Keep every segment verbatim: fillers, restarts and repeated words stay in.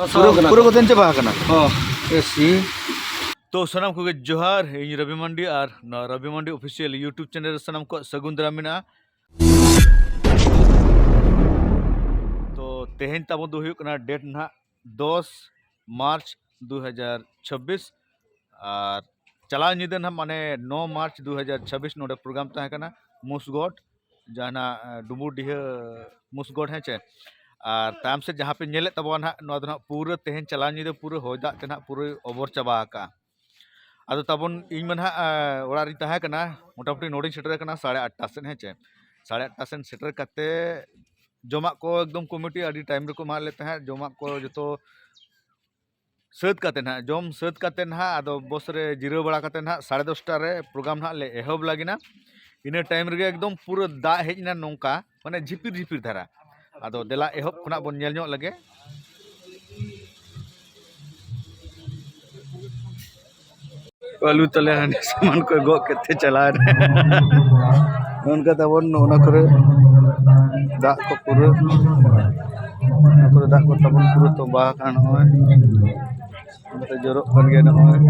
ᱯᱩᱨᱟᱹ ᱯᱩᱨᱟᱹ ᱠᱚ ᱛᱮᱧ ᱪᱟᱵᱟ ᱟᱠᱟᱱᱟ᱾ ᱦᱚᱸ᱾ ᱮ ᱥᱤ᱾ ᱛᱚ ᱥᱟᱱᱟᱢ ᱠᱚᱜᱮ ᱡᱚᱦᱟᱨ, ᱤᱧ ᱨᱚᱵᱤ ᱢᱟᱱᱰᱤ ᱟᱨ ᱱᱚᱣᱟ ᱨᱚᱵᱤ ᱢᱟᱱᱰᱤ ᱚᱯᱷᱤᱥᱤᱭᱟᱞ YouTube ᱪᱮᱱᱮᱞ ᱨᱮ ᱥᱟᱱᱟᱢ ᱠᱚᱣᱟᱜ ᱥᱟᱹᱜᱩᱱ ᱫᱟᱨᱟᱢ ᱢᱮᱱᱟᱜᱼᱟ᱾ ᱛᱚ ᱛᱮᱦᱮᱧ ᱛᱟᱵᱚᱱ ᱫᱚ ᱦᱩᱭᱩᱜ ᱠᱟᱱᱟ ᱰᱮᱴ ᱱᱟᱦᱟᱜ ᱫᱚᱥ ᱢᱟᱨᱪ ᱫᱩ ᱦᱟᱡᱟᱨ ᱪᱷᱟᱵᱵᱤᱥ, ᱟᱨ ᱪᱟᱞᱟᱣ ᱧᱤᱫᱟᱹ ᱱᱟᱦᱟᱜ ᱢᱟᱱᱮ ᱱᱚ ᱢᱟᱨᱪ ᱫᱩ ᱦᱟᱡᱟᱨ ᱪᱷᱟᱵᱵᱤᱥ ᱱᱚᱰᱮ ᱯᱨᱳᱜᱨᱟᱢ ᱛᱟᱦᱮᱸ ᱠᱟᱱᱟ ᱢᱩᱥᱜᱚᱰ, ᱡᱟᱦᱟᱱᱟᱜ ᱰᱩᱢᱵᱩᱨᱰᱤᱦᱟᱹ ᱢᱩᱥᱜᱚᱰ, ᱦᱮᱸ ᱪᱮ᱾ ᱟᱨ ᱛᱟᱭᱚᱢ ᱥᱮᱫ ᱡᱟᱦᱟᱸ ᱯᱮ ᱧᱮᱞᱮᱫ ᱛᱟᱵᱚᱱᱟ ᱱᱟᱦᱟᱜ, ᱱᱚᱣᱟ ᱫᱚ ᱱᱟᱦᱟᱜ ᱯᱩᱨᱟᱹ ᱛᱮᱦᱮᱧ ᱪᱟᱞᱟᱣ ᱧᱤᱫᱟᱹ ᱯᱩᱨᱟᱹ ᱦᱚᱭ ᱫᱟᱜ ᱛᱮ ᱱᱟᱦᱟᱜ ᱯᱩᱨᱟᱹ ᱚᱵᱚᱨ ᱪᱟᱵᱟ ᱟᱠᱟᱜᱼᱟ᱾ ᱟᱫᱚ ᱛᱟᱵᱚᱱ ᱤᱧ ᱢᱟ ᱱᱟᱦᱟᱜ ᱚᱲᱟᱜ ᱨᱤᱧ ᱛᱟᱦᱮᱸ ᱠᱟᱱᱟ, ᱢᱚᱴᱟᱢᱩᱴᱤ ᱱᱚᱰᱮᱧ ᱥᱮᱴᱮᱨ ᱟᱠᱟᱱᱟ ᱥᱟᱲᱮ ᱟᱴᱴᱟ ᱥᱮᱫ, ᱦᱮᱸ ᱪᱮ᱾ ᱥᱟᱲᱮ ᱟᱴᱴᱟ ᱥᱮᱫ ᱥᱮᱴᱮᱨ ᱠᱟᱛᱮ ᱡᱚᱢᱟᱜ ᱠᱚ ᱮᱠᱫᱚᱢ ᱠᱚᱢᱤᱴᱤ ᱟᱹᱰᱤ ᱴᱟᱭᱤᱢ ᱨᱮᱠᱚ ᱮᱢᱟᱫ ᱞᱮ ᱛᱟᱦᱮᱸᱫ᱾ ᱡᱚᱢᱟᱜ ᱠᱚ ᱡᱚᱛᱚ ᱥᱟᱹᱛ ᱠᱟᱛᱮ ᱱᱟᱦᱟᱜ, ᱡᱚᱢ ᱥᱟᱹᱛ ᱠᱟᱛᱮ ᱱᱟᱦᱟᱜ, ᱟᱫᱚ ᱵᱚᱥ ᱨᱮ ᱡᱤᱨᱟᱹᱣ ᱵᱟᱲᱟ ᱠᱟᱛᱮ ᱱᱟᱦᱟᱜ ᱥᱟᱲᱮ ᱫᱚᱥᱴᱟ ᱨᱮ ᱯᱨᱳᱜᱨᱟᱢ ᱱᱟᱦᱟᱜ ᱞᱮ ᱮᱦᱚᱵ ᱞᱟᱹᱜᱤᱫ ᱱᱟ᱾ ᱤᱱᱟᱹ ᱴᱟᱭᱤᱢ ᱨᱮᱜᱮ ᱮᱠᱫᱚᱢ ᱯᱩᱨᱟᱹ ᱫᱟᱜ ᱦᱮᱡ ᱮᱱᱟ ᱱᱚᱝᱠᱟ, ᱢᱟᱱᱮ ᱡᱷᱤᱯᱤᱨ ᱡᱷᱤᱯᱤᱨ ᱫᱷᱟᱨᱟ᱾ ᱟᱫᱚ ᱫᱮᱞᱟ ᱮᱦᱚᱵ ᱠᱷᱚᱱᱟᱜ ᱵᱚᱱ ᱧᱮᱞ ᱧᱚᱜ ᱞᱮᱜᱮ᱾ ᱟᱹᱞᱩ ᱛᱟᱞᱮ ᱦᱟᱸᱰᱮ ᱥᱟᱢᱟᱱ ᱠᱚ ᱜᱚᱜ ᱠᱟᱛᱮ ᱪᱟᱞᱟᱣ ᱮᱱᱟ᱾ ᱱᱚᱝᱠᱟ ᱛᱟᱵᱚᱱ ᱱᱚᱜᱼᱚ ᱱᱟ ᱠᱚᱨᱮ ᱫᱟᱜ ᱠᱚ ᱯᱩᱨᱟᱹ, ᱱᱚᱣᱟ ᱠᱚᱨᱮ ᱫᱟᱜ ᱠᱚ ᱛᱟᱵᱚᱱ ᱯᱩᱨᱟᱹ ᱛᱚᱸᱵᱟ ᱟᱠᱟᱱᱟ ᱱᱚᱜᱼᱚᱭ᱾ ᱱᱚᱛᱮ ᱡᱚᱨᱚᱜ ᱠᱟᱱ ᱜᱮᱭᱟ ᱱᱚᱜᱼᱚᱭ᱾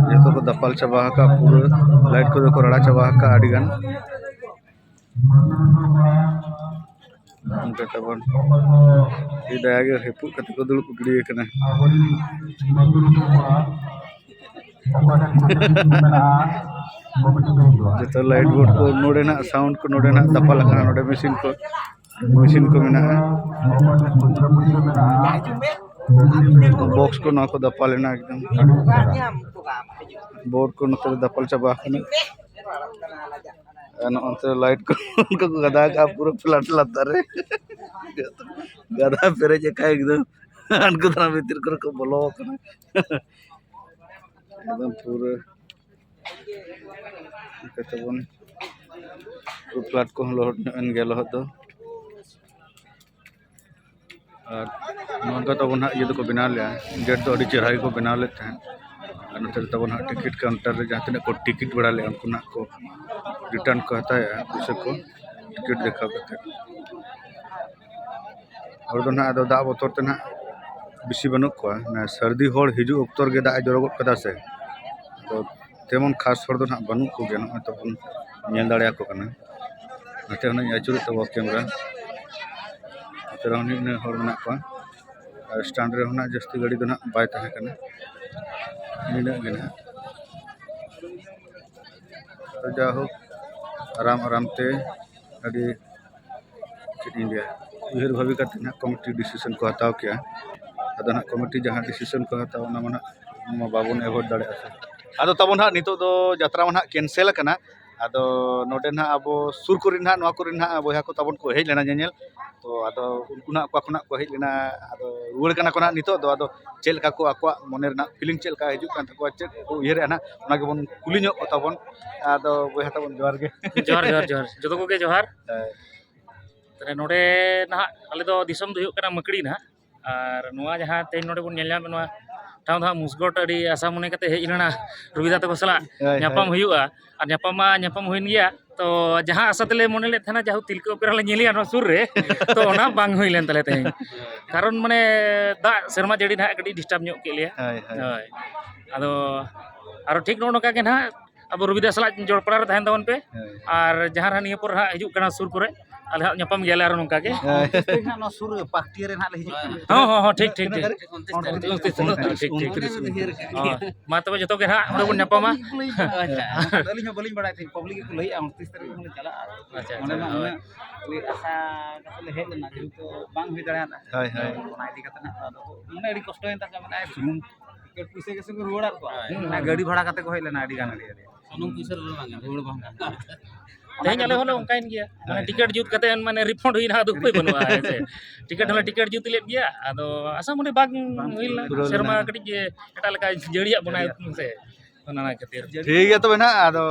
ᱡᱚᱛᱚ ᱠᱚ ᱫᱟᱯᱟᱞ ᱪᱟᱵᱟ ᱟᱠᱟᱫ, ᱯᱩᱨᱟᱹ ᱞᱟᱭᱤᱴ ᱠᱚᱫᱚ ᱠᱚ ᱨᱟᱲᱟ ᱪᱟᱵᱟ ᱟᱠᱟᱫ ᱟᱹᱰᱤ ᱜᱟᱱ᱾ ᱚᱱᱠᱟ ᱛᱟᱵᱚᱱ ᱟᱹᱰᱤ ᱫᱟᱭᱟ ᱜᱮ ᱨᱟᱹᱯᱩᱫ ᱠᱟᱛᱮ ᱠᱚ ᱫᱩᱲᱩᱵ ᱜᱤᱰᱤ ᱟᱠᱟᱱᱟ᱾ ᱡᱚᱛᱚ ᱞᱟᱭᱤᱴ ᱵᱳᱨᱰ ᱠᱚ ᱱᱚᱰᱮᱱᱟᱜ, ᱥᱟᱣᱩᱱᱰ ᱠᱚ ᱱᱚᱰᱮᱱᱟᱜ ᱫᱟᱯᱟᱞ ᱟᱠᱟᱱᱟ, ᱱᱚᱰᱮ ᱢᱮᱥᱤᱱ ᱠᱚ, ᱢᱮᱥᱤᱱ ᱠᱚ ᱢᱮᱱᱟᱜᱼᱟ᱾ ᱵᱚᱠᱥ ᱠᱚ ᱱᱚᱣᱟ ᱠᱚ ᱫᱟᱯᱟᱞ ᱮᱱᱟ ᱮᱠᱫᱚᱢ᱾ ᱵᱳᱨᱰ ᱠᱚ ᱱᱚᱛᱮ ᱨᱮ ᱫᱟᱯᱟᱞ ᱪᱟᱵᱟ ᱟᱠᱟᱱᱟ᱾ ᱟᱨ ᱱᱚᱜᱼᱚ ᱱᱚᱛᱮ ᱞᱟᱭᱤᱴ ᱠᱚ ᱚᱱᱠᱟ ᱠᱚ ᱜᱟᱫᱟ ᱠᱟᱜᱼᱟ ᱯᱩᱨᱟᱹ ᱯᱷᱞᱟᱴ ᱞᱟᱛᱟᱨ ᱨᱮ᱾ ᱜᱟᱫᱟ ᱯᱮᱨᱮᱡ ᱟᱠᱟᱱ ᱮᱠᱫᱚᱢ᱾ ᱦᱟᱱᱠᱩ ᱫᱷᱟᱨᱟ ᱵᱷᱤᱛᱤᱨ ᱠᱚᱨᱮ ᱠᱚ ᱵᱚᱞᱚ ᱟᱠᱟᱱᱟ᱾ ᱮᱠᱫᱚᱢ ᱯᱩᱨᱟᱹ ᱚᱱᱠᱟ ᱛᱮᱵᱚᱱ ᱯᱷᱞᱟᱴ ᱠᱚᱦᱚᱸ ᱞᱚᱦᱚᱫ ᱧᱚᱜ ᱮᱱ ᱜᱮᱭᱟ ᱞᱚᱦᱚᱫ ᱫᱚ᱾ ᱟᱨ ᱱᱚᱝᱠᱟ ᱛᱟᱵᱚᱱ ᱦᱟᱸᱜ ᱤᱭᱟᱹ ᱫᱚᱠᱚ ᱵᱮᱱᱟᱣ ᱞᱮᱜᱼᱟ, ᱜᱮᱴ ᱫᱚ ᱟᱹᱰᱤ ᱪᱮᱦᱨᱟ ᱜᱮᱠᱚ ᱵᱮᱱᱟᱣ ᱞᱮᱫ ᱛᱟᱦᱮᱸᱫ᱾ ᱟᱨ ᱱᱚᱛᱮ ᱨᱮ ᱛᱟᱵᱚᱱ ᱦᱟᱸᱜ ᱴᱤᱠᱤᱴ ᱠᱟᱣᱩᱱᱴᱟᱨ ᱨᱮ ᱡᱟᱦᱟᱸ ᱛᱤᱱᱟᱹᱜ ᱠᱚ ᱴᱤᱠᱤᱴ ᱵᱟᱲᱟ ᱞᱮᱫᱼᱟ, ᱩᱱᱠᱩ ᱱᱟᱜ ᱠᱚ ᱨᱤᱴᱟᱨᱱ ᱠᱚ ᱦᱟᱛᱟᱣᱮᱫᱼᱟ ᱯᱩᱭᱥᱟᱹ ᱠᱚ᱾ ᱦᱚᱲ ᱫᱚ ᱱᱟᱦᱟᱜ ᱟᱫᱚ ᱫᱟᱜ ᱵᱚᱛᱚᱨ ᱛᱮ ᱱᱟᱦᱟᱜ ᱵᱮᱥᱤ ᱵᱟᱹᱱᱩᱜ ᱠᱚᱣᱟ᱾ ᱚᱱᱟ ᱥᱟᱹᱨᱫᱤ ᱦᱚᱲ ᱦᱤᱡᱩᱜ ᱚᱠᱛᱚ ᱨᱮᱜᱮ ᱫᱟᱜ ᱮ ᱡᱚᱨᱚ ᱜᱚᱫ ᱠᱟᱫᱟ ᱥᱮ, ᱟᱫᱚ ᱛᱮᱢᱚᱱ ᱠᱷᱟᱥ ᱦᱚᱲ ᱫᱚ ᱱᱟᱦᱟᱜ ᱵᱟᱹᱱᱩᱜ ᱠᱚᱜᱮᱭᱟ᱾ ᱱᱚᱜᱼᱚᱭ ᱛᱚᱵᱚᱱ ᱧᱮᱞ ᱫᱟᱲᱮᱭᱟᱠᱚ ᱠᱟᱱᱟ᱾ ᱱᱚᱛᱮ ᱦᱚᱸ ᱱᱟᱦᱟᱜ ᱤᱧ ᱟᱹᱪᱩᱨᱮᱫ ᱛᱟᱵᱚᱱᱟ ᱠᱮᱢᱮᱨᱟ᱾ ᱱᱚᱛᱮ ᱨᱮᱦᱚᱸ ᱱᱤᱱᱟᱹᱜ ᱦᱚᱲ ᱢᱮᱱᱟᱜ ᱠᱚᱣᱟ᱾ ᱟᱨ ᱥᱴᱮᱱᱰ ᱨᱮᱦᱚᱸ ᱱᱟᱦᱟᱜ ᱡᱟᱹᱥᱛᱤ ᱜᱟᱹᱰᱤ ᱫᱚ ᱱᱟᱦᱟᱜ ᱵᱟᱭ ᱛᱟᱦᱮᱸ ᱠᱟᱱᱟ, ᱱᱤᱱᱟᱹᱜ ᱜᱮ ᱱᱟᱦᱟᱜ᱾ ᱛᱚ ᱡᱟᱭᱦᱳᱠ, ᱟᱨᱟᱢ ᱟᱨᱟᱢ ᱛᱮ ᱟᱹᱰᱤ, ᱪᱮᱫ ᱤᱧ ᱞᱟᱹᱭᱟ, ᱩᱭᱦᱟᱹᱨ ᱵᱷᱟᱵᱤ ᱠᱟᱛᱮ ᱱᱟᱦᱟᱜ ᱠᱚᱢᱤᱴᱤ ᱰᱤᱥᱤᱥᱚᱱ ᱠᱚ ᱦᱟᱛᱟᱣ ᱠᱮᱜᱼᱟ᱾ ᱟᱫᱚ ᱱᱟᱦᱟᱜ ᱠᱚᱢᱤᱴᱤ ᱡᱟᱦᱟᱸ ᱰᱤᱥᱤᱥᱚᱱ ᱠᱚ ᱦᱟᱛᱟᱣᱟ, ᱚᱱᱟ ᱢᱟ ᱱᱟᱦᱟᱜ, ᱚᱱᱟ ᱢᱟ ᱵᱟᱵᱚᱱ ᱮᱵᱷᱚᱭᱮᱰ ᱫᱟᱲᱮᱭᱟᱜᱼᱟ ᱥᱮ᱾ ᱟᱫᱚ ᱛᱟᱵᱚᱱ ᱦᱟᱸᱜ ᱱᱤᱛᱚᱜ ᱫᱚ ᱡᱟᱛᱨᱟ ᱢᱟ ᱱᱟᱦᱟᱜ ᱠᱮᱱᱥᱮᱞ ᱟᱠᱟᱱᱟ᱾ ᱟᱫᱚ ᱱᱚᱰᱮ ᱱᱟᱦᱟᱜ ᱟᱵᱚ ᱥᱩᱨ ᱠᱚᱨᱮ ᱱᱟᱦᱟᱜ, ᱱᱚᱣᱟ ᱠᱚᱨᱮ ᱱᱟᱦᱟᱜ ᱵᱚᱭᱦᱟ ᱠᱚ ᱛᱟᱵᱚᱱ ᱠᱚ ᱦᱮᱡ ᱞᱮᱱᱟ ᱧᱮᱧᱮᱞ᱾ ᱛᱚ ᱟᱫᱚ ᱩᱱᱠᱩ ᱱᱟᱦᱟᱜ ᱚᱠᱟ ᱠᱷᱚᱱᱟᱜ ᱠᱚ ᱦᱮᱡ ᱞᱮᱱᱟ, ᱟᱫᱚ ᱨᱩᱣᱟᱹᱲ ᱠᱟᱱᱟ ᱠᱚ ᱱᱟᱦᱟᱜ ᱱᱤᱛᱚᱜ ᱫᱚ᱾ ᱟᱫᱚ ᱪᱮᱫ ᱞᱮᱠᱟ ᱠᱚ ᱟᱠᱚᱣᱟᱜ ᱢᱚᱱᱮ ᱨᱮᱱᱟᱜ ᱯᱷᱤᱞᱤᱝ ᱪᱮᱫ ᱞᱮᱠᱟ ᱦᱤᱡᱩᱜ ᱠᱟᱱ ᱛᱟᱠᱚᱣᱟ, ᱪᱮᱫ ᱠᱚ ᱩᱭᱦᱟᱹᱨᱮᱜᱼᱟ ᱱᱟᱦᱟᱜ, ᱚᱱᱟ ᱜᱮᱵᱚᱱ ᱠᱩᱞᱤ ᱧᱚᱜ ᱠᱚ ᱛᱟᱵᱚᱱ᱾ ᱟᱫᱚ ᱵᱚᱭᱦᱟ ᱛᱟᱵᱚᱱ ᱡᱚᱦᱟᱨ ᱜᱮ᱾ ᱡᱚᱦᱟᱨ, ᱡᱚᱦᱟᱨ, ᱡᱚᱦᱟᱨ᱾ ᱡᱚᱛᱚ ᱠᱚᱜᱮ ᱡᱚᱦᱟᱨ᱾ ᱦᱮᱸ᱾ ᱛᱟᱦᱞᱮ ᱱᱚᱰᱮ ᱱᱟᱦᱟᱜ ᱟᱞᱮ ᱫᱚ ᱫᱤᱥᱚᱢ ᱫᱚ ᱦᱩᱭᱩᱜ ᱠᱟᱱᱟ ᱢᱟᱹᱠᱲᱤ ᱱᱟᱦᱟᱜ᱾ ᱟᱨ ᱱᱚᱣᱟ ᱡᱟᱦᱟᱸ ᱛᱮᱦᱮᱧ ᱱᱚᱰᱮ ᱵᱚᱱ ᱧᱮᱞ ᱧᱟᱢ, ᱱᱚᱣᱟ ᱴᱷᱟᱶ ᱫᱚ ᱦᱟᱸᱜ ᱢᱩᱥᱜᱚᱴ ᱟᱹᱰᱤ ᱟᱥᱟ ᱢᱚᱱᱮ ᱠᱟᱛᱮ ᱦᱮᱡ ᱞᱮᱱᱟ ᱨᱚᱵᱤᱫᱟ ᱛᱟᱠᱚ ᱥᱟᱞᱟᱜ ᱦᱳᱭ, ᱧᱟᱯᱟᱢ ᱦᱳᱭ᱾ ᱦᱩᱭᱩᱜᱼᱟ᱾ ᱟᱨ ᱧᱟᱯᱟᱢ ᱢᱟ ᱧᱟᱯᱟᱢ ᱦᱩᱭᱮᱱ ᱜᱮᱭᱟ᱾ ᱛᱚ ᱡᱟᱦᱟᱸ ᱟᱥᱟ ᱛᱮᱞᱮ ᱢᱚᱱᱮ ᱞᱮᱫ ᱛᱟᱦᱮᱱᱟ, ᱡᱟᱦᱳᱠ ᱛᱤᱞᱠᱟᱹ ᱚᱯᱮᱨᱟ ᱞᱮ ᱧᱮᱞᱮᱭᱟ ᱱᱚᱣᱟ ᱥᱩᱨ ᱨᱮ, ᱛᱚ ᱚᱱᱟ ᱵᱟᱝ ᱦᱩᱭ ᱞᱮᱱ ᱛᱟᱞᱮ ᱛᱮᱦᱮᱧ᱾ ᱠᱟᱨᱚᱱ ᱢᱟᱱᱮ ᱫᱟᱜ ᱥᱮᱨᱢᱟ ᱡᱟᱹᱲᱤ ᱱᱟᱦᱟᱜ ᱠᱟᱹᱴᱤᱡ ᱰᱤᱥᱴᱟᱵᱽ ᱧᱚᱜ ᱠᱮᱫ ᱞᱮᱭᱟ᱾ ᱦᱳᱭ, ᱦᱳᱭ᱾ ᱦᱳᱭ᱾ ᱟᱫᱚ ᱟᱨᱚ ᱴᱷᱤᱠ ᱱᱚᱜᱼᱚ ᱱᱚᱝᱠᱟ ᱜᱮ ᱱᱟᱦᱟᱜ ᱟᱵᱚ ᱨᱚᱵᱤᱫᱟ ᱥᱟᱞᱟᱜ ᱡᱚᱲᱯᱟᱲᱟᱣ ᱨᱮ ᱛᱟᱦᱮᱱ ᱛᱟᱵᱚᱱ ᱯᱮ᱾ ᱦᱳᱭ᱾ ᱟᱨ ᱡᱟᱦᱟᱸ ᱨᱮ ᱱᱤᱭᱟᱹ ᱯᱚᱨ ᱦᱟᱸᱜ ᱦᱤᱡᱩᱜ ᱠᱟᱱᱟ ᱥᱩᱨ ᱠᱚᱨᱮ, ᱟᱞᱮ ᱦᱟᱸᱜ ᱧᱟᱯᱟᱢ ᱜᱮᱭᱟᱞᱮ ᱟᱨᱚ ᱱᱚᱝᱠᱟ ᱜᱮ᱾ ᱦᱳᱭ᱾ ᱩᱱᱛᱨᱤᱥ ᱛᱟᱹᱨᱤᱠᱷ ᱦᱟᱸᱜ ᱱᱚᱣᱟ ᱥᱩᱨ ᱨᱮ ᱯᱟᱠᱴᱤᱭᱟᱹ ᱨᱮ ᱦᱟᱸᱜ ᱞᱮ ᱦᱤᱡᱩᱜ ᱠᱟᱱᱟ᱾ ᱦᱚᱸ, ᱦᱚᱸ, ᱦᱚᱸ, ᱴᱷᱤᱠ, ᱴᱷᱤᱠ, ᱴᱷᱤᱠ᱾ ᱩᱱᱛᱨᱤᱥ ᱛᱟᱹᱨᱤᱠᱷ᱾ ᱩᱱᱛᱨᱤᱥ, ᱩᱱᱛᱨᱤᱥ, ᱴᱷᱤᱠ, ᱴᱷᱤᱠ᱾ ᱩᱱᱛᱨᱤᱥ ᱩᱭᱦᱟᱹᱨ ᱠᱟᱜ ᱦᱚᱸ, ᱜᱮᱭᱟ᱾ ᱢᱟ ᱛᱚᱵᱮ ᱡᱚᱛᱚ ᱜᱮ ᱦᱟᱸᱜ ᱚᱸᱰᱮ ᱵᱚᱱ ᱧᱟᱯᱟᱢᱟ᱾ ᱯᱟᱵᱽᱞᱤᱠ ᱠᱚ ᱞᱟᱹᱭ ᱠᱟᱜᱼᱟ᱾ ᱟᱪᱪᱷᱟ, ᱟᱹᱞᱤᱧ ᱦᱚᱸ ᱵᱟᱹᱞᱤᱧ ᱵᱟᱲᱟᱭ ᱛᱟᱦᱮᱸᱫ, ᱯᱟᱵᱽᱞᱤᱠ ᱜᱮᱠᱚ ᱞᱟᱹᱭᱮᱜᱼᱟ ᱩᱱᱛᱨᱤᱥ ᱛᱟᱹᱨᱤᱠᱷ ᱠᱷᱚᱱ ᱞᱮ ᱪᱟᱞᱟᱜᱼᱟ᱾ ᱟᱪᱪᱷᱟ, ᱟᱪᱪᱷᱟ, ᱢᱚᱱᱮ ᱢᱟ ᱦᱳᱭ᱾ ᱩᱱᱟᱹᱜ ᱟᱹᱰᱤ ᱟᱥᱟ ᱠᱟᱛᱮ ᱞᱮ ᱦᱮᱡ ᱞᱮᱱᱟ, ᱡᱮᱦᱮᱛᱩ ᱵᱟᱝ ᱦᱩᱭ ᱫᱟᱲᱮᱭᱟᱫᱟ᱾ ᱦᱳᱭ, ᱦᱳᱭ᱾ ᱚᱱᱟ ᱤᱫᱤ ᱠᱟᱛᱮ ᱱᱟᱜ ᱟᱫᱚ ᱢᱚᱱᱮ ᱟᱹᱰᱤ ᱠᱚᱥᱴᱚᱭᱮᱱ ᱛᱟᱠᱚᱣᱟ, ᱢᱮᱱᱫᱟ, "ᱟᱭ ᱥᱩᱱᱩᱢ ᱴᱤᱠᱤᱴ ᱯᱩᱭᱥᱟᱹ ᱜᱮ ᱥᱮ ᱠᱚ ᱨᱩᱣᱟᱹᱲᱟᱫ ᱠᱚᱣᱟ?" ᱦᱳᱭ᱾ ᱚᱱᱟ ᱜᱟᱹᱰᱤ ᱵᱷᱟᱲᱟ ᱠᱟᱛᱮ ᱠᱚ ᱦᱮᱡ ᱞᱮᱱᱟ ᱟᱹᱰᱤ ᱜᱟᱱ ᱜᱮ᱾ ᱥᱩᱱᱩᱢ ᱯᱩᱭᱥᱟᱹ ᱨᱩᱣᱟᱹᱲ ᱵᱟᱝ ᱜᱟᱱᱚᱜᱼᱟ᱾ ᱨᱩᱣᱟᱹᱲ ᱵᱟᱝ ᱜᱟᱱᱚᱜᱼᱟ᱾ ᱛᱮᱦᱮᱧ ᱟᱞᱮ ᱦᱚᱸᱞᱮ ᱚᱱᱠᱟᱭᱮᱱ ᱜᱮᱭᱟ᱾ ᱢᱟᱱᱮ ᱦᱳᱭ᱾ ᱴᱤᱠᱤᱴ ᱡᱩᱛ ᱠᱟᱛᱮ ᱢᱟᱱᱮ ᱨᱤᱯᱷᱟᱱᱰ ᱦᱩᱭᱱᱟ, ᱟᱫᱚ ᱩᱯᱟᱹᱭ ᱵᱟᱹᱱᱩᱜᱼᱟ, ᱦᱮᱸ ᱥᱮ? ᱴᱤᱠᱤᱴ ᱦᱚᱸᱞᱮ ᱴᱤᱠᱤᱴ ᱡᱩᱛ ᱞᱮᱫ ᱜᱮᱭᱟ, ᱟᱫᱚ ᱟᱥᱟ ᱢᱚᱱᱮ ᱵᱟᱝ ᱵᱟᱝ ᱦᱩᱭ ᱞᱮᱱᱟ᱾ ᱯᱩᱨᱟᱹᱣ ᱥᱮᱨᱢᱟ ᱞᱮᱱᱟ᱾ ᱠᱟᱹᱴᱤᱡ ᱮᱴᱟᱜ ᱞᱮᱠᱟ ᱡᱟᱹᱲᱤᱭᱟᱜ ᱵᱚᱱᱟᱭ, ᱡᱟᱹᱲᱤᱭᱟᱜ ᱦᱮᱸ ᱥᱮ? ᱚᱱᱟ ᱠᱷᱟᱹᱛᱤᱨ᱾ ᱴᱷᱤᱠ ᱜᱮᱭᱟ ᱛᱚᱵᱮ ᱱᱟᱦᱟᱜ, ᱟᱫᱚ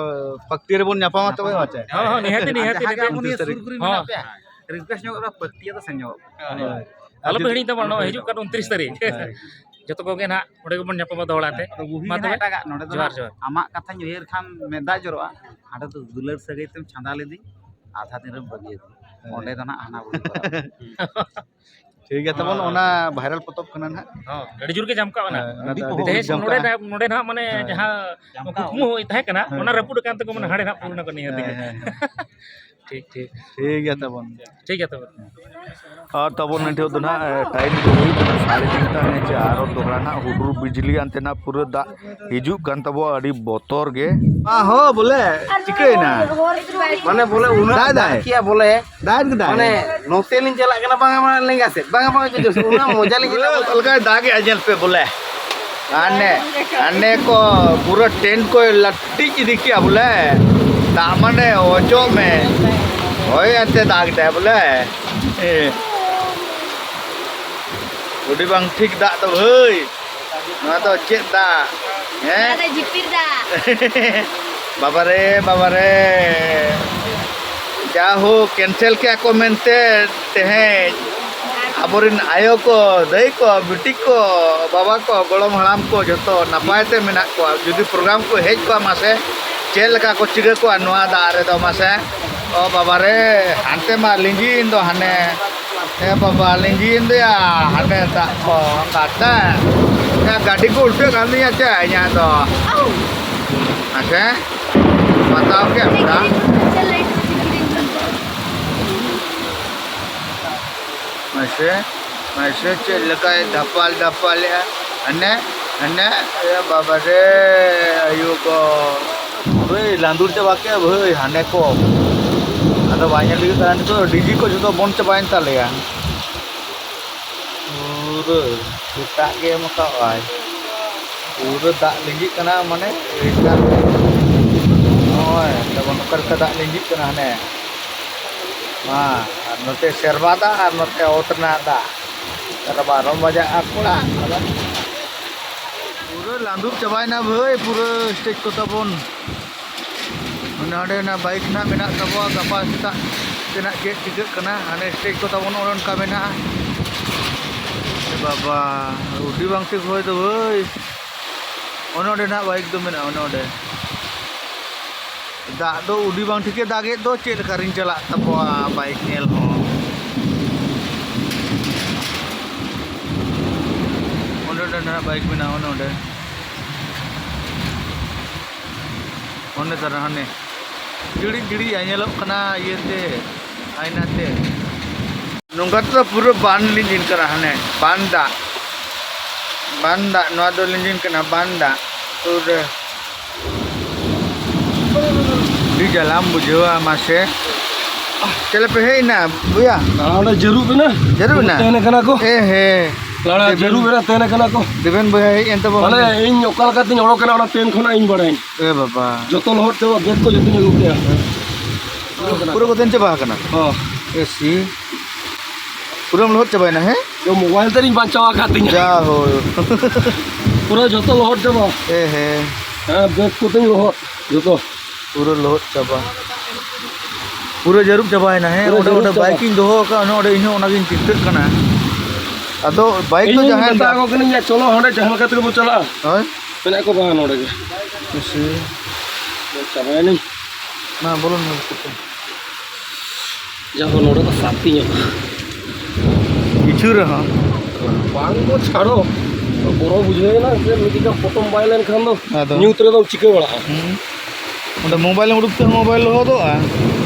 ᱯᱟᱠᱴᱤ ᱨᱮᱵᱚᱱ ᱧᱟᱯᱟᱢᱟ ᱛᱚᱵᱮ, ᱦᱮᱸ ᱥᱮ? ᱦᱚᱸ, ᱦᱚᱸ, ᱱᱤᱦᱟᱹᱛᱤ, ᱟᱨ ᱱᱤᱦᱟᱹᱛᱤ, ᱡᱟᱦᱟᱸ ᱜᱮ ᱱᱤᱦᱟᱹᱛᱤ᱾ ᱟᱵᱚ ᱱᱤᱭᱟᱹ ᱦᱚᱸ᱾ ᱥᱩᱨ ᱠᱚᱨᱮ ᱢᱮᱱᱟᱜ ᱯᱮᱭᱟ, ᱨᱤᱠᱩᱭᱮᱥᱴ ᱧᱚᱜ ᱠᱟᱱᱟ, ᱯᱟᱹᱠᱛᱤᱭᱟᱹ ᱫᱚ ᱥᱮᱱ ᱧᱚᱜᱚᱜ ᱯᱮ᱾ ᱦᱳᱭ᱾ ᱟᱞᱚᱯᱮ ᱦᱤᱲᱤᱧ ᱛᱟᱵᱚᱱᱟ, ᱱᱚᱜᱼᱚᱭ ᱦᱤᱡᱩᱜ ᱠᱟᱱ ᱩᱱᱛᱨᱤᱥ ᱛᱟᱹᱨᱤᱠᱷ᱾ ᱦᱳᱭ᱾ ᱡᱚᱛᱚ ᱠᱚᱜᱮ ᱱᱟᱦᱟᱜ ᱚᱸᱰᱮ ᱜᱮᱵᱚᱱ ᱧᱟᱯᱟᱢᱟ ᱫᱚᱦᱲᱟ ᱛᱮ᱾ ᱟᱫᱚ ᱵᱩᱦᱤ ᱢᱟ ᱜᱮ ᱱᱟᱦᱟᱜ ᱛᱚᱵᱮ᱾ ᱮᱴᱟᱜᱟᱜ, ᱱᱚᱰᱮ ᱫᱚ ᱡᱚᱦᱟᱨ, ᱱᱟᱦᱟᱜ ᱡᱚᱦᱟᱨ᱾ ᱟᱢᱟᱜ ᱠᱟᱛᱷᱟᱧ ᱩᱭᱦᱟᱹᱨ ᱠᱷᱟᱱ ᱢᱮᱫ ᱫᱟᱜ ᱡᱚᱨᱚᱜᱼᱟ, ᱦᱟᱸᱰᱮ ᱫᱚ ᱫᱩᱞᱟᱹᱲ ᱥᱟᱹᱜᱟᱹᱭ ᱛᱮᱢ ᱪᱷᱟᱸᱫᱟ ᱞᱮᱫᱮᱧ, ᱟᱫᱷᱟ ᱫᱤᱱ ᱨᱮᱢ ᱵᱟᱹᱜᱤᱭᱟᱹᱫᱤᱧ᱾ ᱦᱳᱭ᱾ ᱚᱸᱰᱮ ᱫᱚ ᱱᱟᱦᱟᱜ ᱦᱟᱱᱟ ᱵᱩᱨᱩ ᱠᱚ᱾ ᱴᱷᱤᱠ ᱜᱮᱭᱟ ᱛᱟᱵᱚᱱ, ᱦᱮᱸ᱾ ᱚᱱᱟ viral ᱯᱚᱛᱚᱵ ᱠᱟᱱᱟ ᱱᱟᱦᱟᱜ᱾ ᱦᱚᱸ, ᱟᱹᱰᱤ ᱡᱳᱨ ᱜᱮ ᱡᱟᱢᱠᱟᱜ ᱠᱟᱱᱟ᱾ ᱦᱮᱸ, ᱚᱱᱟ ᱫᱚ ᱟᱹᱰᱤ ᱛᱮᱦᱮᱧ ᱡᱳᱨ ᱱᱚᱰᱮ ᱡᱟᱢᱠᱟᱜᱼᱟ᱾ ᱱᱟᱜ, ᱱᱚᱰᱮ ᱱᱟᱜ ᱢᱟᱱᱮ ᱦᱮᱸ᱾ ᱡᱟᱦᱟᱸ ᱡᱟᱢᱠᱟᱣ᱾ ᱠᱩᱠᱢᱩ ᱛᱟᱦᱮᱸ ᱠᱟᱱᱟ, ᱦᱮᱸ᱾ ᱚᱱᱟ ᱨᱟᱹᱯᱩᱫ ᱟᱠᱟᱱ ᱛᱟᱠᱚ, ᱢᱟᱱᱮ ᱦᱮᱸ᱾ ᱦᱟᱸᱰᱮ ᱱᱟᱜ ᱯᱩᱨᱱᱚ ᱠᱟᱱᱟ ᱱᱤᱭᱟᱹ ᱦᱮᱸ, ᱛᱮᱜᱮ᱾ ᱦᱮᱸ, ᱦᱮᱸ᱾ ᱴᱷᱤᱠ, ᱴᱷᱤᱠ᱾ ᱴᱷᱤᱠ ᱜᱮᱭᱟ ᱛᱟᱵᱚᱱ᱾ ᱴᱷᱤᱠ ᱜᱮᱭᱟ ᱛᱚᱵᱮ᱾ ᱟᱨ ᱛᱟᱵᱚᱱ ᱱᱤᱛᱚᱜ ᱫᱚ ᱱᱟᱦᱟᱜ, ᱮ, time ᱫᱚ ᱦᱩᱭᱩᱜ ᱠᱟᱱᱟ ᱥᱟᱲᱮ ᱛᱤᱱᱴᱟ, ᱦᱮᱸ ᱪᱮ? ᱟᱨᱚ ᱫᱚᱦᱲᱟ ᱱᱟᱦᱟᱜ ᱦᱩᱰᱩᱨ ᱵᱤᱡᱽᱞᱤ ᱟᱱᱛᱮ ᱱᱟᱦᱟᱜ ᱯᱩᱨᱟᱹ ᱫᱟᱜ ᱦᱤᱡᱩᱜ ᱠᱟᱱ ᱛᱟᱵᱚ, ᱟᱹᱰᱤ ᱵᱚᱛᱚᱨ ᱜᱮ᱾ ᱟ, ᱦᱚ, ᱵᱚᱞᱮ, ᱪᱤᱠᱟᱹᱭᱮᱱᱟ? ᱢᱟᱱᱮ ᱵᱚᱞᱮ ᱩᱱᱟᱹᱜ ᱫᱟᱜ ᱫᱟᱭ? ᱫᱟᱜ ᱠᱮᱜᱼᱟ ᱵᱚᱞᱮ᱾ ᱫᱟᱜ ᱠᱮᱫᱟᱭ? ᱢᱟᱱᱮ ᱱᱚᱛᱮ ᱞᱤᱧ ᱪᱟᱞᱟᱜ ᱠᱟᱱᱟ, ᱵᱟᱝᱟ ᱵᱟᱝᱟ ᱞᱮᱸᱜᱟ ᱥᱮᱫ, ᱵᱟᱝᱟ ᱵᱟᱝᱟ ᱡᱚᱡᱚ ᱥᱮᱫ, ᱩᱱᱟᱹᱜ ᱢᱚᱡᱟ ᱞᱤᱧ ᱯᱩᱨᱟᱹ ᱧᱮᱞᱟ᱾ ᱚᱠᱟ ᱞᱮᱠᱟᱭ ᱫᱟᱜᱮᱜᱼᱟ ᱧᱮᱞ ᱯᱮ ᱵᱚᱞᱮ᱾ ᱦᱟᱱᱮ, ᱦᱟᱱᱮ ᱠᱚ ᱯᱩᱨᱟᱹ tent ᱠᱚᱭ ᱞᱟᱹᱴᱤᱡ ᱤᱫᱤ ᱠᱮᱜᱼᱟ ᱵᱚᱞᱮ᱾ ᱫᱟᱜ ᱢᱟᱱᱮ ᱚᱪᱚᱜ ᱢᱮ᱾ ᱦᱳᱭ ᱮᱱᱛᱮ ᱫᱟᱜ ᱫᱟᱭ ᱵᱚᱞᱮ᱾ ᱮ᱾ ᱟᱹᱰᱤ ᱵᱟᱝ ᱴᱷᱤᱠ ᱫᱟᱜ ᱫᱚ ᱵᱷᱟᱹᱭ᱾ ᱱᱚᱣᱟ ᱫᱚ ᱪᱮᱫ ᱫᱟᱜ? ᱦᱮᱸ? ᱱᱚᱣᱟ ᱫᱚ ᱡᱷᱤᱯᱤᱨ ᱫᱟᱜ᱾ ᱵᱟᱵᱟᱨᱮ, ᱵᱟᱵᱟᱨᱮ᱾ ᱡᱟ ᱦᱳᱠ, cancel ᱠᱮᱜᱼᱟ ᱠᱚ ᱢᱮᱱᱛᱮ ᱛᱮᱦᱮᱧ ᱟᱵᱚᱨᱮᱱ ᱟᱭᱳ ᱠᱚ, ᱫᱟᱹᱭ ᱠᱚ, ᱵᱤᱴᱤ ᱠᱚ, ᱵᱟᱵᱟ ᱠᱚ, ᱜᱚᱲᱚᱢ ᱦᱟᱲᱟᱢ ᱠᱚ ᱡᱷᱚᱛᱚ ᱱᱟᱯᱟᱭ ᱛᱮ ᱢᱮᱱᱟᱜ ᱠᱚᱣᱟ᱾ ᱡᱩᱫᱤ program ᱠᱚ ᱦᱮᱡ ᱠᱚᱜᱼᱟ, ᱢᱟᱥᱮ ᱪᱮᱫ ᱞᱮᱠᱟ ᱠᱚ ᱪᱤᱠᱟᱹ ᱠᱚᱜᱼᱟ ᱱᱚᱣᱟ ᱫᱟᱜ ᱨᱮᱫᱚ ᱢᱟᱥᱮ? ᱚ ᱵᱟᱵᱟ ᱨᱮ, ᱦᱟᱱᱛᱮ ᱢᱟ ᱞᱤᱸᱡᱤᱭᱮᱱ ᱫᱚ ᱦᱟᱱᱮ᱾ ᱮ ᱵᱟᱵᱟ, ᱞᱤᱸᱡᱤᱭᱮᱱ ᱫᱚᱭᱟ ᱦᱟᱱᱮ ᱫᱟᱜ ᱠᱚ, ᱚᱱᱠᱟᱛᱮ᱾ ᱮ, ᱜᱟᱹᱰᱤ ᱠᱚ ᱩᱞᱴᱟᱹᱜ ᱠᱟᱱ ᱛᱤᱧᱟ ᱪᱮ ᱤᱧᱟᱹᱜ ᱫᱚ᱾ ᱢᱟᱥᱮ, ᱵᱟᱛᱟᱣ ᱠᱮᱫ ᱮᱢ ᱫᱟᱜ᱾ ᱢᱟᱥᱮ, ᱢᱟᱥᱮ ᱪᱮᱫ ᱞᱮᱠᱟᱭ ᱫᱷᱟᱯᱟᱞ ᱫᱷᱟᱯᱟᱞᱮᱜᱼᱟ᱾ ᱦᱟᱱᱮ, ᱦᱟᱱᱮ, ᱮ ᱵᱟᱵᱟ ᱨᱮ, ᱟᱭᱳ ᱠᱚ᱾ ᱵᱷᱟᱹᱭ, ᱞᱟᱸᱫᱩᱲ ᱪᱟᱵᱟ ᱠᱮᱫᱼᱟ ᱵᱷᱟᱹᱭ, ᱦᱟᱱᱮ ᱠᱚ᱾ ᱟᱫᱚ ᱵᱟᱭ ᱧᱮᱞ ᱴᱷᱤᱠᱚᱜ ᱠᱟᱱᱟ ᱱᱤᱛᱚᱜ, ᱰᱤᱡᱤ ᱠᱚ ᱡᱷᱚᱛᱚ ᱵᱚᱱᱫ ᱪᱟᱵᱟᱭᱮᱱ ᱛᱟᱞᱮᱭᱟ᱾ ᱯᱩᱨᱟᱹ ᱥᱮᱛᱟᱜ ᱜᱮ ᱮᱢ ᱟᱠᱟᱫᱼᱟᱭ᱾ ᱯᱩᱨᱟᱹ ᱫᱟᱜ ᱞᱤᱸᱡᱤᱜ ᱠᱟᱱᱟ, ᱢᱟᱱᱮ ᱱᱚᱜᱼᱚᱭ ᱛᱟᱵᱚᱱ ᱚᱠᱟ ᱞᱮᱠᱟ ᱫᱟᱜ ᱞᱤᱸᱡᱤᱜ ᱠᱟᱱᱟ ᱦᱟᱱᱮ᱾ ᱢᱟ, ᱟᱨ ᱱᱚᱛᱮ ᱥᱮᱨᱢᱟ ᱫᱟᱜ ᱟᱨ ᱱᱚᱛᱮ ᱚᱛ ᱨᱮᱱᱟᱜ ᱫᱟᱜ᱾ ᱟᱨ ᱵᱟᱨᱚ ᱵᱟᱡᱟᱜᱼᱟ ᱠᱚᱲᱟ᱾ ᱯᱩᱨᱟᱹ ᱞᱟᱸᱫᱩᱲ ᱪᱟᱵᱟᱭᱮᱱᱟ ᱵᱷᱟᱹᱭ, ᱯᱩᱨᱟᱹ stage ᱠᱚ ᱛᱟᱵᱚᱱ᱾ ᱚᱱᱮ ᱚᱸᱰᱮ ᱚᱱᱟ bike ᱱᱟᱜ ᱢᱮᱱᱟᱜ ᱛᱟᱵᱚᱣᱟ, ᱜᱟᱯᱟ ᱥᱮᱛᱟᱜ ᱛᱮᱱᱟᱜ ᱪᱮᱫ ᱪᱤᱠᱟᱹᱜ ᱠᱟᱱᱟ᱾ ᱦᱟᱱᱮ stage ᱠᱚ ᱛᱟᱵᱚᱱ ᱚᱱᱮ ᱚᱱᱠᱟ ᱢᱮᱱᱟᱜᱼᱟ᱾ ᱮ ᱵᱟᱵᱟ, ᱩᱰᱤ ᱵᱟᱝ ᱴᱷᱤᱠ ᱦᱚᱭ ᱫᱚ ᱵᱷᱟᱹᱭ᱾ ᱚᱱᱮ ᱚᱸᱰᱮ ᱱᱟᱜ bike ᱫᱚ ᱢᱮᱱᱟᱜᱼᱟ, ᱚᱱᱮ ᱚᱸᱰᱮ᱾ ᱫᱟᱜ ᱫᱚ ᱩᱰᱤ ᱵᱟᱝ ᱴᱷᱤᱠᱮ ᱫᱟᱜᱮᱫ ᱫᱚ, ᱪᱮᱫ ᱞᱮᱠᱟ ᱨᱤᱧ ᱪᱟᱞᱟᱜ ᱛᱟᱠᱚᱣᱟ bike ᱧᱮᱞ ᱦᱚᱸ᱾ ᱵᱟᱭᱤᱠ ᱢᱮᱱᱟᱜᱼᱟ ᱚᱱᱮ ᱚᱸᱰᱮ᱾ ᱚᱱᱮ ᱛᱟᱨᱟ ᱦᱟᱱᱮ ᱡᱤᱲᱤᱡ ᱡᱤᱲᱤᱡ ᱧᱮᱞᱚᱜ ᱠᱟᱱᱟ ᱤᱭᱟᱹᱛᱮ, ᱟᱭᱱᱟ ᱛᱮ᱾ ᱱᱚᱝᱠᱟ ᱛᱮᱫᱚ ᱯᱩᱨᱟᱹ ᱵᱟᱱ ᱞᱤᱸᱡᱤᱱ ᱠᱟᱱᱟ, ᱦᱟᱱᱮ ᱵᱟᱱ ᱫᱟᱜ, ᱵᱟᱱ ᱫᱟᱜ, ᱱᱚᱣᱟ ᱫᱚ ᱞᱤᱸᱡᱤᱱ ᱠᱟᱱᱟ ᱵᱟᱱ ᱫᱟᱜ ᱯᱩᱨᱟᱹ᱾ ᱟᱹᱰᱤ ᱡᱟᱞᱟᱢ ᱵᱩᱡᱷᱟᱹᱣᱟ ᱢᱟᱥᱮ᱾ ᱪᱮᱫ ᱞᱮᱯᱮ ᱦᱮᱡ ᱮᱱᱟ ᱵᱚᱭᱟ? ᱞᱟᱲᱟ ᱚᱸᱰᱮ ᱡᱟᱹᱨᱩᱵ ᱮᱱᱟ᱾ ᱡᱟᱹᱨᱩᱵ ᱮᱱᱟ? ᱛᱟᱦᱮᱱ ᱠᱟᱱᱟ ᱠᱚ᱾ ᱦᱮᱸ, ᱦᱮᱸ᱾ ᱞᱟᱲᱟ ᱫᱮᱵᱮᱱ, ᱡᱟᱹᱨᱩᱵ ᱮᱱᱟ, ᱛᱟᱦᱮᱱ ᱠᱟᱱᱟ ᱠᱚ᱾ ᱫᱮᱵᱮᱱ ᱵᱚᱭᱦᱟ ᱦᱮᱡ ᱮᱱ ᱛᱟᱵᱚᱱ᱾ ᱢᱟᱱᱮ ᱤᱧ ᱚᱠᱟ ᱞᱮᱠᱟᱛᱤᱧ ᱚᱰᱚᱠ ᱮᱱᱟ ᱚᱱᱟ ᱛᱮᱱ ᱠᱷᱚᱱᱟᱜ ᱤᱧ ᱵᱟᱲᱟᱭᱟ᱾ ᱮ ᱵᱟᱵᱟ᱾ ᱡᱚᱛᱚ ᱞᱚᱦᱚᱫ ᱪᱟᱵᱟ, ᱵᱮᱜᱽ ᱠᱚ ᱡᱚᱛᱚᱧ ᱟᱹᱜᱩ ᱠᱮᱜᱼᱟ᱾ ᱯᱩᱨᱟᱹ ᱠᱚ ᱛᱮᱱ ᱪᱟᱵᱟ ᱟᱠᱟᱱᱟ? ᱦᱚᱸ᱾ ᱮ ᱥᱤ᱾ ᱯᱩᱨᱟᱹᱢ ᱞᱚᱦᱚᱫ ᱪᱟᱵᱟᱭᱮᱱᱟ, ᱦᱮᱸ? ᱡᱚ ᱢᱳᱵᱟᱭᱤᱞ ᱛᱮᱫ ᱤᱧ ᱵᱟᱧᱪᱟᱣ ᱟᱠᱟᱫ ᱛᱤᱧᱟ᱾ ᱡᱟ ᱦᱳ᱾ ᱯᱩᱨᱟᱹ ᱡᱚᱛᱚ ᱞᱚᱦᱚᱫ ᱪᱟᱵᱟ᱾ ᱦᱮᱸ, ᱦᱮᱸ᱾ ᱦᱮᱸ, ᱵᱮᱜᱽ ᱠᱚᱛᱮᱧ ᱞᱚᱦᱚᱫ ᱡᱚᱛᱚ᱾ ᱯᱩᱨᱟᱹ ᱞᱚᱦᱚᱫ ᱪᱟᱵᱟ᱾ ᱯᱩᱨᱟᱹ ᱡᱟᱹᱨᱩᱵ ᱪᱟᱵᱟᱭᱮᱱᱟ, ᱦᱮᱸ? ᱯᱩᱨᱟᱹ ᱚᱸᱰᱮ, ᱡᱟᱹᱨᱩᱵ ᱚᱸᱰᱮ ᱪᱟᱵᱟ᱾ ᱵᱟᱭᱤᱠ ᱤᱧ ᱫᱚᱦᱚ ᱟᱠᱟᱫ, ᱚᱱᱮ ᱚᱸᱰᱮ ᱤᱧ ᱦᱚᱸ ᱚᱱᱟᱜᱤᱧ ᱪᱤᱱᱛᱟᱹᱜ ᱠᱟᱱᱟ᱾ ᱟᱫᱚ ᱵᱟᱭᱤᱠ ᱫᱚ ᱤᱧᱤᱧ ᱡᱟᱦᱟᱸᱭ ᱢᱮᱛᱟ ᱫᱟ- ᱠᱚ ᱠᱟᱹᱱᱟᱹᱧ, "ᱭᱟ, ᱪᱚᱞᱚ ᱦᱟᱸᱰᱮ ᱡᱟᱦᱟᱸ ᱞᱮᱠᱟ ᱛᱮᱜᱮ ᱵᱚ ᱪᱟᱞᱟᱜᱼᱟ᱾" ᱦᱳᱭ᱾ ᱢᱮᱱᱮᱫ ᱠᱚ, "ᱵᱟᱝ, ᱱᱚᱰᱮ ᱜᱮ᱾" ᱪᱟᱵᱟᱭᱮᱱᱟᱹᱧ᱾ ᱢᱟ, ᱵᱚᱞᱚᱱ ᱢᱮ ᱵᱷᱤᱛᱤᱨ ᱛᱮ᱾ ᱡᱟ ᱦᱳ, ᱱᱚᱰᱮ ᱫᱚ ᱥᱟᱱᱛᱤ ᱧᱚᱜ᱾ ᱠᱤᱪᱷᱩ ᱨᱮᱦᱚᱸ᱾ ᱵᱟᱝ ᱫᱚ ᱪᱷᱟᱲᱚ, ᱵᱚᱨᱚ ᱵᱩᱡᱷᱟᱹᱣ ᱮᱱᱟ ᱥᱮ ᱢᱤᱫ ᱡᱚᱠᱷᱟ ᱯᱚᱴᱚᱢ ᱵᱟᱭ ᱞᱮᱱᱠᱷᱟᱱ ᱫᱚ ᱟᱫᱚ? ᱧᱩᱛ ᱨᱮᱫᱚᱢ ᱪᱤᱠᱟᱹ ᱵᱟᱲᱟᱜᱼᱟ? ᱦᱩᱸ᱾ ᱚᱸᱰᱮ ᱢᱳᱵᱟᱭᱤᱞ ᱮᱢ ᱩᱰᱩᱠ ᱛᱮ ᱢᱳᱵᱟᱭᱤᱞ ᱞᱚᱦᱚᱫᱚᱜᱼᱟ᱾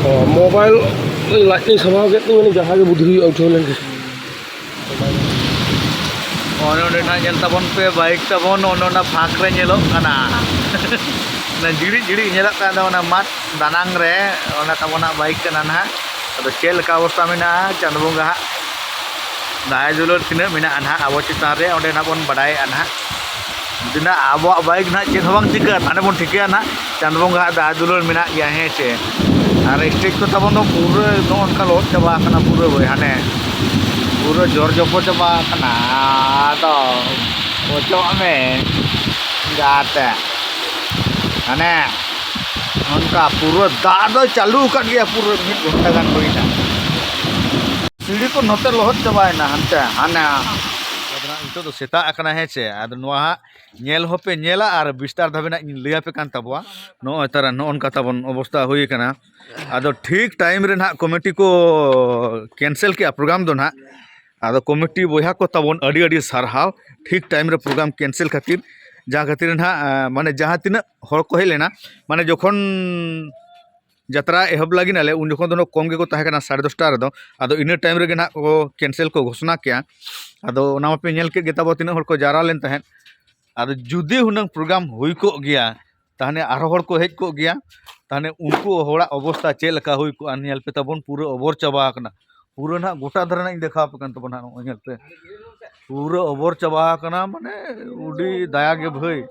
ᱚ, ᱢᱳᱵᱟᱭᱤᱞ ᱞᱟᱡ ᱛᱮᱧ ᱥᱟᱢᱵᱟᱣ ᱠᱮᱫ ᱛᱤᱧ, ᱡᱟᱦᱟᱸ ᱜᱮ ᱵᱩᱫᱷᱤ ᱦᱩᱭᱩᱜᱼᱟ, ᱩᱴᱷᱟᱹᱣ ᱞᱮᱱᱠᱷᱟᱱ᱾ ᱚᱱᱮ ᱚᱸᱰᱮ ᱱᱟᱦᱟᱜ ᱧᱮᱞ ᱛᱟᱵᱚᱱ ᱯᱮ, ᱵᱟᱭᱤᱠ ᱛᱟᱵᱚᱱ ᱚᱱᱮ ᱚᱱᱟ ᱯᱷᱟᱸᱠ ᱨᱮ ᱧᱮᱞᱚᱜ ᱠᱟᱱᱟ᱾ ᱚᱱᱟ ᱡᱤᱲᱤᱡ ᱡᱤᱲᱤᱡ ᱧᱮᱞᱚᱜ ᱠᱟᱱ ᱫᱚ, ᱚᱱᱟ ᱢᱟᱫ ᱫᱟᱱᱟᱝ ᱨᱮ, ᱚᱱᱟ ᱛᱟᱵᱚᱱᱟᱜ ᱵᱟᱭᱤᱠ ᱠᱟᱱᱟ ᱱᱟᱦᱟᱜ᱾ ᱟᱫᱚ ᱪᱮᱫ ᱞᱮᱠᱟ ᱚᱵᱚᱥᱛᱟ ᱢᱮᱱᱟᱜᱼᱟ, ᱪᱟᱸᱫᱚ ᱵᱚᱸᱜᱟ ᱦᱟᱸᱜ ᱫᱟᱭᱟ ᱫᱩᱞᱟᱹᱲ ᱛᱤᱱᱟᱹᱜ ᱢᱮᱱᱟᱜᱼᱟ ᱱᱟᱦᱟᱜ ᱟᱵᱚ ᱪᱮᱛᱟᱱ ᱨᱮ, ᱚᱸᱰᱮ ᱱᱟᱦᱟᱜ ᱵᱚᱱ ᱵᱟᱰᱟᱭᱮᱜᱼᱟ ᱱᱟᱦᱟᱜ᱾ ᱡᱩᱫᱤ ᱱᱟᱦᱟᱜ ᱟᱵᱚᱣᱟᱜ ᱵᱟᱭᱤᱠ ᱱᱟᱦᱟᱜ ᱪᱮᱫ ᱦᱚᱸ ᱵᱟᱝ ᱪᱤᱠᱟᱹᱜᱼᱟ, ᱛᱟᱦᱚᱞᱮ ᱵᱚᱱ ᱴᱷᱤᱠᱟᱹᱭᱟ ᱱᱟᱦᱟᱜ ᱪᱟᱸᱫᱚ ᱵᱚᱸᱜᱟ ᱦᱟᱸᱜ ᱫᱟᱭᱟ ᱫᱩᱞᱟᱹᱲ ᱢᱮᱱᱟᱜ ᱜᱮᱭᱟ, ᱦᱮᱸ ᱪᱮ? ᱟᱨ ᱥᱴᱮᱡᱽ ᱠᱚ ᱛᱟᱵᱚᱱ ᱫᱚ ᱯᱩᱨᱟᱹ ᱱᱚᱜᱼᱚ ᱱᱚᱝᱠᱟ ᱞᱚᱦᱚᱫ ᱪᱟᱵᱟ ᱟᱠᱟᱱᱟ, ᱯᱩᱨᱟᱹ ᱵᱚᱭ ᱦᱟᱱᱮ ᱯᱩᱨᱟᱹ ᱡᱚᱨ ᱡᱚᱯᱚ ᱪᱟᱵᱟ ᱟᱠᱟᱱᱟ᱾ ᱟᱫᱚ ᱚᱪᱚᱜ ᱢᱮ ᱡᱟᱦᱟᱸᱛᱮ, ᱦᱟᱱᱮ ᱚᱱᱠᱟ ᱯᱩᱨᱟᱹ ᱫᱟᱜ ᱫᱚ ᱪᱟᱹᱞᱩ ᱟᱠᱟᱫ ᱜᱮᱭᱟ, ᱯᱩᱨᱟᱹ ᱢᱤᱫ ᱜᱷᱚᱱᱴᱟ ᱜᱟᱱ ᱦᱩᱭᱱᱟ᱾ ᱥᱤᱲᱤ ᱠᱚ ᱱᱚᱛᱮ ᱞᱚᱦᱚᱫ ᱪᱟᱵᱟᱭᱮᱱᱟ, ᱦᱟᱱᱛᱮ ᱦᱟᱱᱮ᱾ ᱟᱫᱚ ᱱᱟᱜ ᱱᱤᱛᱚᱜ ᱫᱚ ᱥᱮᱛᱟᱜ ᱟᱠᱟᱱᱟ, ᱦᱮᱸ ᱪᱮ? ᱟᱫᱚ ᱱᱚᱣᱟ ᱦᱟᱸᱜ ᱧᱮᱞ ᱦᱚᱸᱯᱮ ᱧᱮᱞᱟ ᱟᱨ ᱵᱤᱥᱛᱟᱨ ᱫᱷᱟᱵᱮ ᱱᱟᱜ ᱤᱧ ᱞᱟᱹᱭ ᱟᱯᱮ ᱠᱟᱱ ᱛᱟᱵᱚᱣᱟ᱾ ᱱᱚᱜᱼᱚᱭ ᱛᱟᱨᱟ ᱱᱚᱜᱼᱚ ᱱᱚᱝᱠᱟ ᱛᱟᱵᱚᱱ ᱚᱵᱚᱥᱛᱟ ᱦᱩᱭ ᱟᱠᱟᱱᱟ᱾ ᱟᱫᱚ ᱴᱷᱤᱠ ᱴᱟᱭᱤᱢ ᱨᱮ ᱱᱟᱜ ᱠᱚᱢᱤᱴᱤ ᱠᱚ ᱠᱮᱱᱥᱮᱞ ᱠᱮᱜᱼᱟ ᱯᱨᱳᱜᱨᱟᱢ ᱫᱚ ᱱᱟᱜ᱾ ᱟᱫᱚ ᱠᱚᱢᱤᱴᱤ ᱵᱚᱭᱦᱟ ᱠᱚ ᱛᱟᱵᱚᱱ ᱟᱹᱰᱤ ᱟᱹᱰᱤ ᱥᱟᱨᱦᱟᱣ, ᱴᱷᱤᱠ ᱴᱟᱭᱤᱢ ᱨᱮ ᱯᱨᱳᱜᱨᱟᱢ ᱠᱮᱱᱥᱮᱞ ᱠᱷᱟᱹᱛᱤᱨ᱾ ᱡᱟᱦᱟᱸ ᱠᱷᱟᱹᱛᱤᱨ ᱱᱟᱦᱟᱜ, ᱮᱸ, ᱢᱟᱱᱮ ᱡᱟᱦᱟᱸ ᱛᱤᱱᱟᱹᱜ ᱦᱚᱲ ᱠᱚ ᱦᱮᱡ ᱞᱮᱱᱟ, ᱢᱟᱱᱮ ᱡᱚᱠᱷᱚᱱ ᱡᱟᱛᱨᱟ ᱮᱦᱚᱵ ᱞᱟᱹᱜᱤᱫ ᱟᱞᱮ, ᱩᱱ ᱡᱚᱠᱷᱚᱱ ᱫᱚ ᱩᱱᱟᱹᱜ ᱠᱚᱢ ᱜᱮᱠᱚ ᱛᱟᱦᱮᱸ ᱠᱟᱱᱟ, ᱥᱟᱲᱮ ᱫᱚᱥᱴᱟ ᱨᱮᱫᱚ᱾ ᱟᱫᱚ ᱤᱱᱟᱹ ᱴᱟᱭᱤᱢ ᱨᱮᱜᱮ ᱱᱟᱦᱟᱜ ᱠᱚ ᱠᱮᱱᱥᱮᱞ ᱠᱚ ᱜᱷᱳᱥᱚᱱᱟ ᱠᱮᱜᱼᱟ᱾ ᱟᱫᱚ ᱚᱱᱟ ᱢᱟᱯᱮ ᱧᱮᱞ ᱠᱮᱫ ᱜᱮ ᱛᱟᱵᱚ ᱛᱤᱱᱟᱹᱜ ᱦᱚᱲ ᱠᱚ ᱡᱟᱣᱨᱟ ᱞᱮᱱ ᱛᱟᱦᱮᱸᱫ᱾ ᱟᱫᱚ ᱡᱩᱫᱤ ᱦᱩᱱᱟᱹᱝ ᱯᱨᱳᱜᱨᱟᱢ ᱦᱩᱭ ᱠᱚᱜ ᱜᱮᱭᱟ, ᱛᱟᱦᱚᱞᱮ ᱟᱨᱦᱚᱸ ᱦᱚᱲ ᱠᱚ ᱦᱮᱡ ᱠᱚᱜ ᱜᱮᱭᱟ, ᱛᱟᱦᱚᱞᱮ ᱩᱱᱠᱩ ᱦᱚᱲᱟᱜ ᱚᱵᱚᱥᱛᱟ ᱪᱮᱫ ᱞᱮᱠᱟ ᱦᱩᱭ ᱠᱚᱜᱼᱟ? ᱧᱮᱞ ᱯᱮ ᱛᱟᱵᱚᱱ, ᱯᱩᱨᱟᱹ ᱚᱵᱚᱨ ᱪᱟᱵᱟ ᱟᱠᱟᱱᱟ᱾ ᱯᱩᱨᱟᱹ ᱱᱟᱦᱟᱜ ᱜᱚᱴᱟ ᱫᱷᱟᱨᱮ ᱱᱟᱜ ᱤᱧ ᱫᱮᱠᱷᱟᱣ ᱟᱯᱮ ᱠᱟᱱ ᱛᱟᱵᱚᱱᱟ, ᱱᱚᱜᱼᱚᱭ ᱧᱮᱞ ᱯᱮ, ᱯᱩᱨᱟᱹ ᱚᱵᱚᱨ ᱪᱟᱵᱟ ᱟᱠᱟᱱᱟ᱾ ᱢᱟᱱᱮ ᱟᱹᱰᱤ ᱫᱟᱭᱟ ᱜᱮ ᱵᱷᱟᱹᱭ,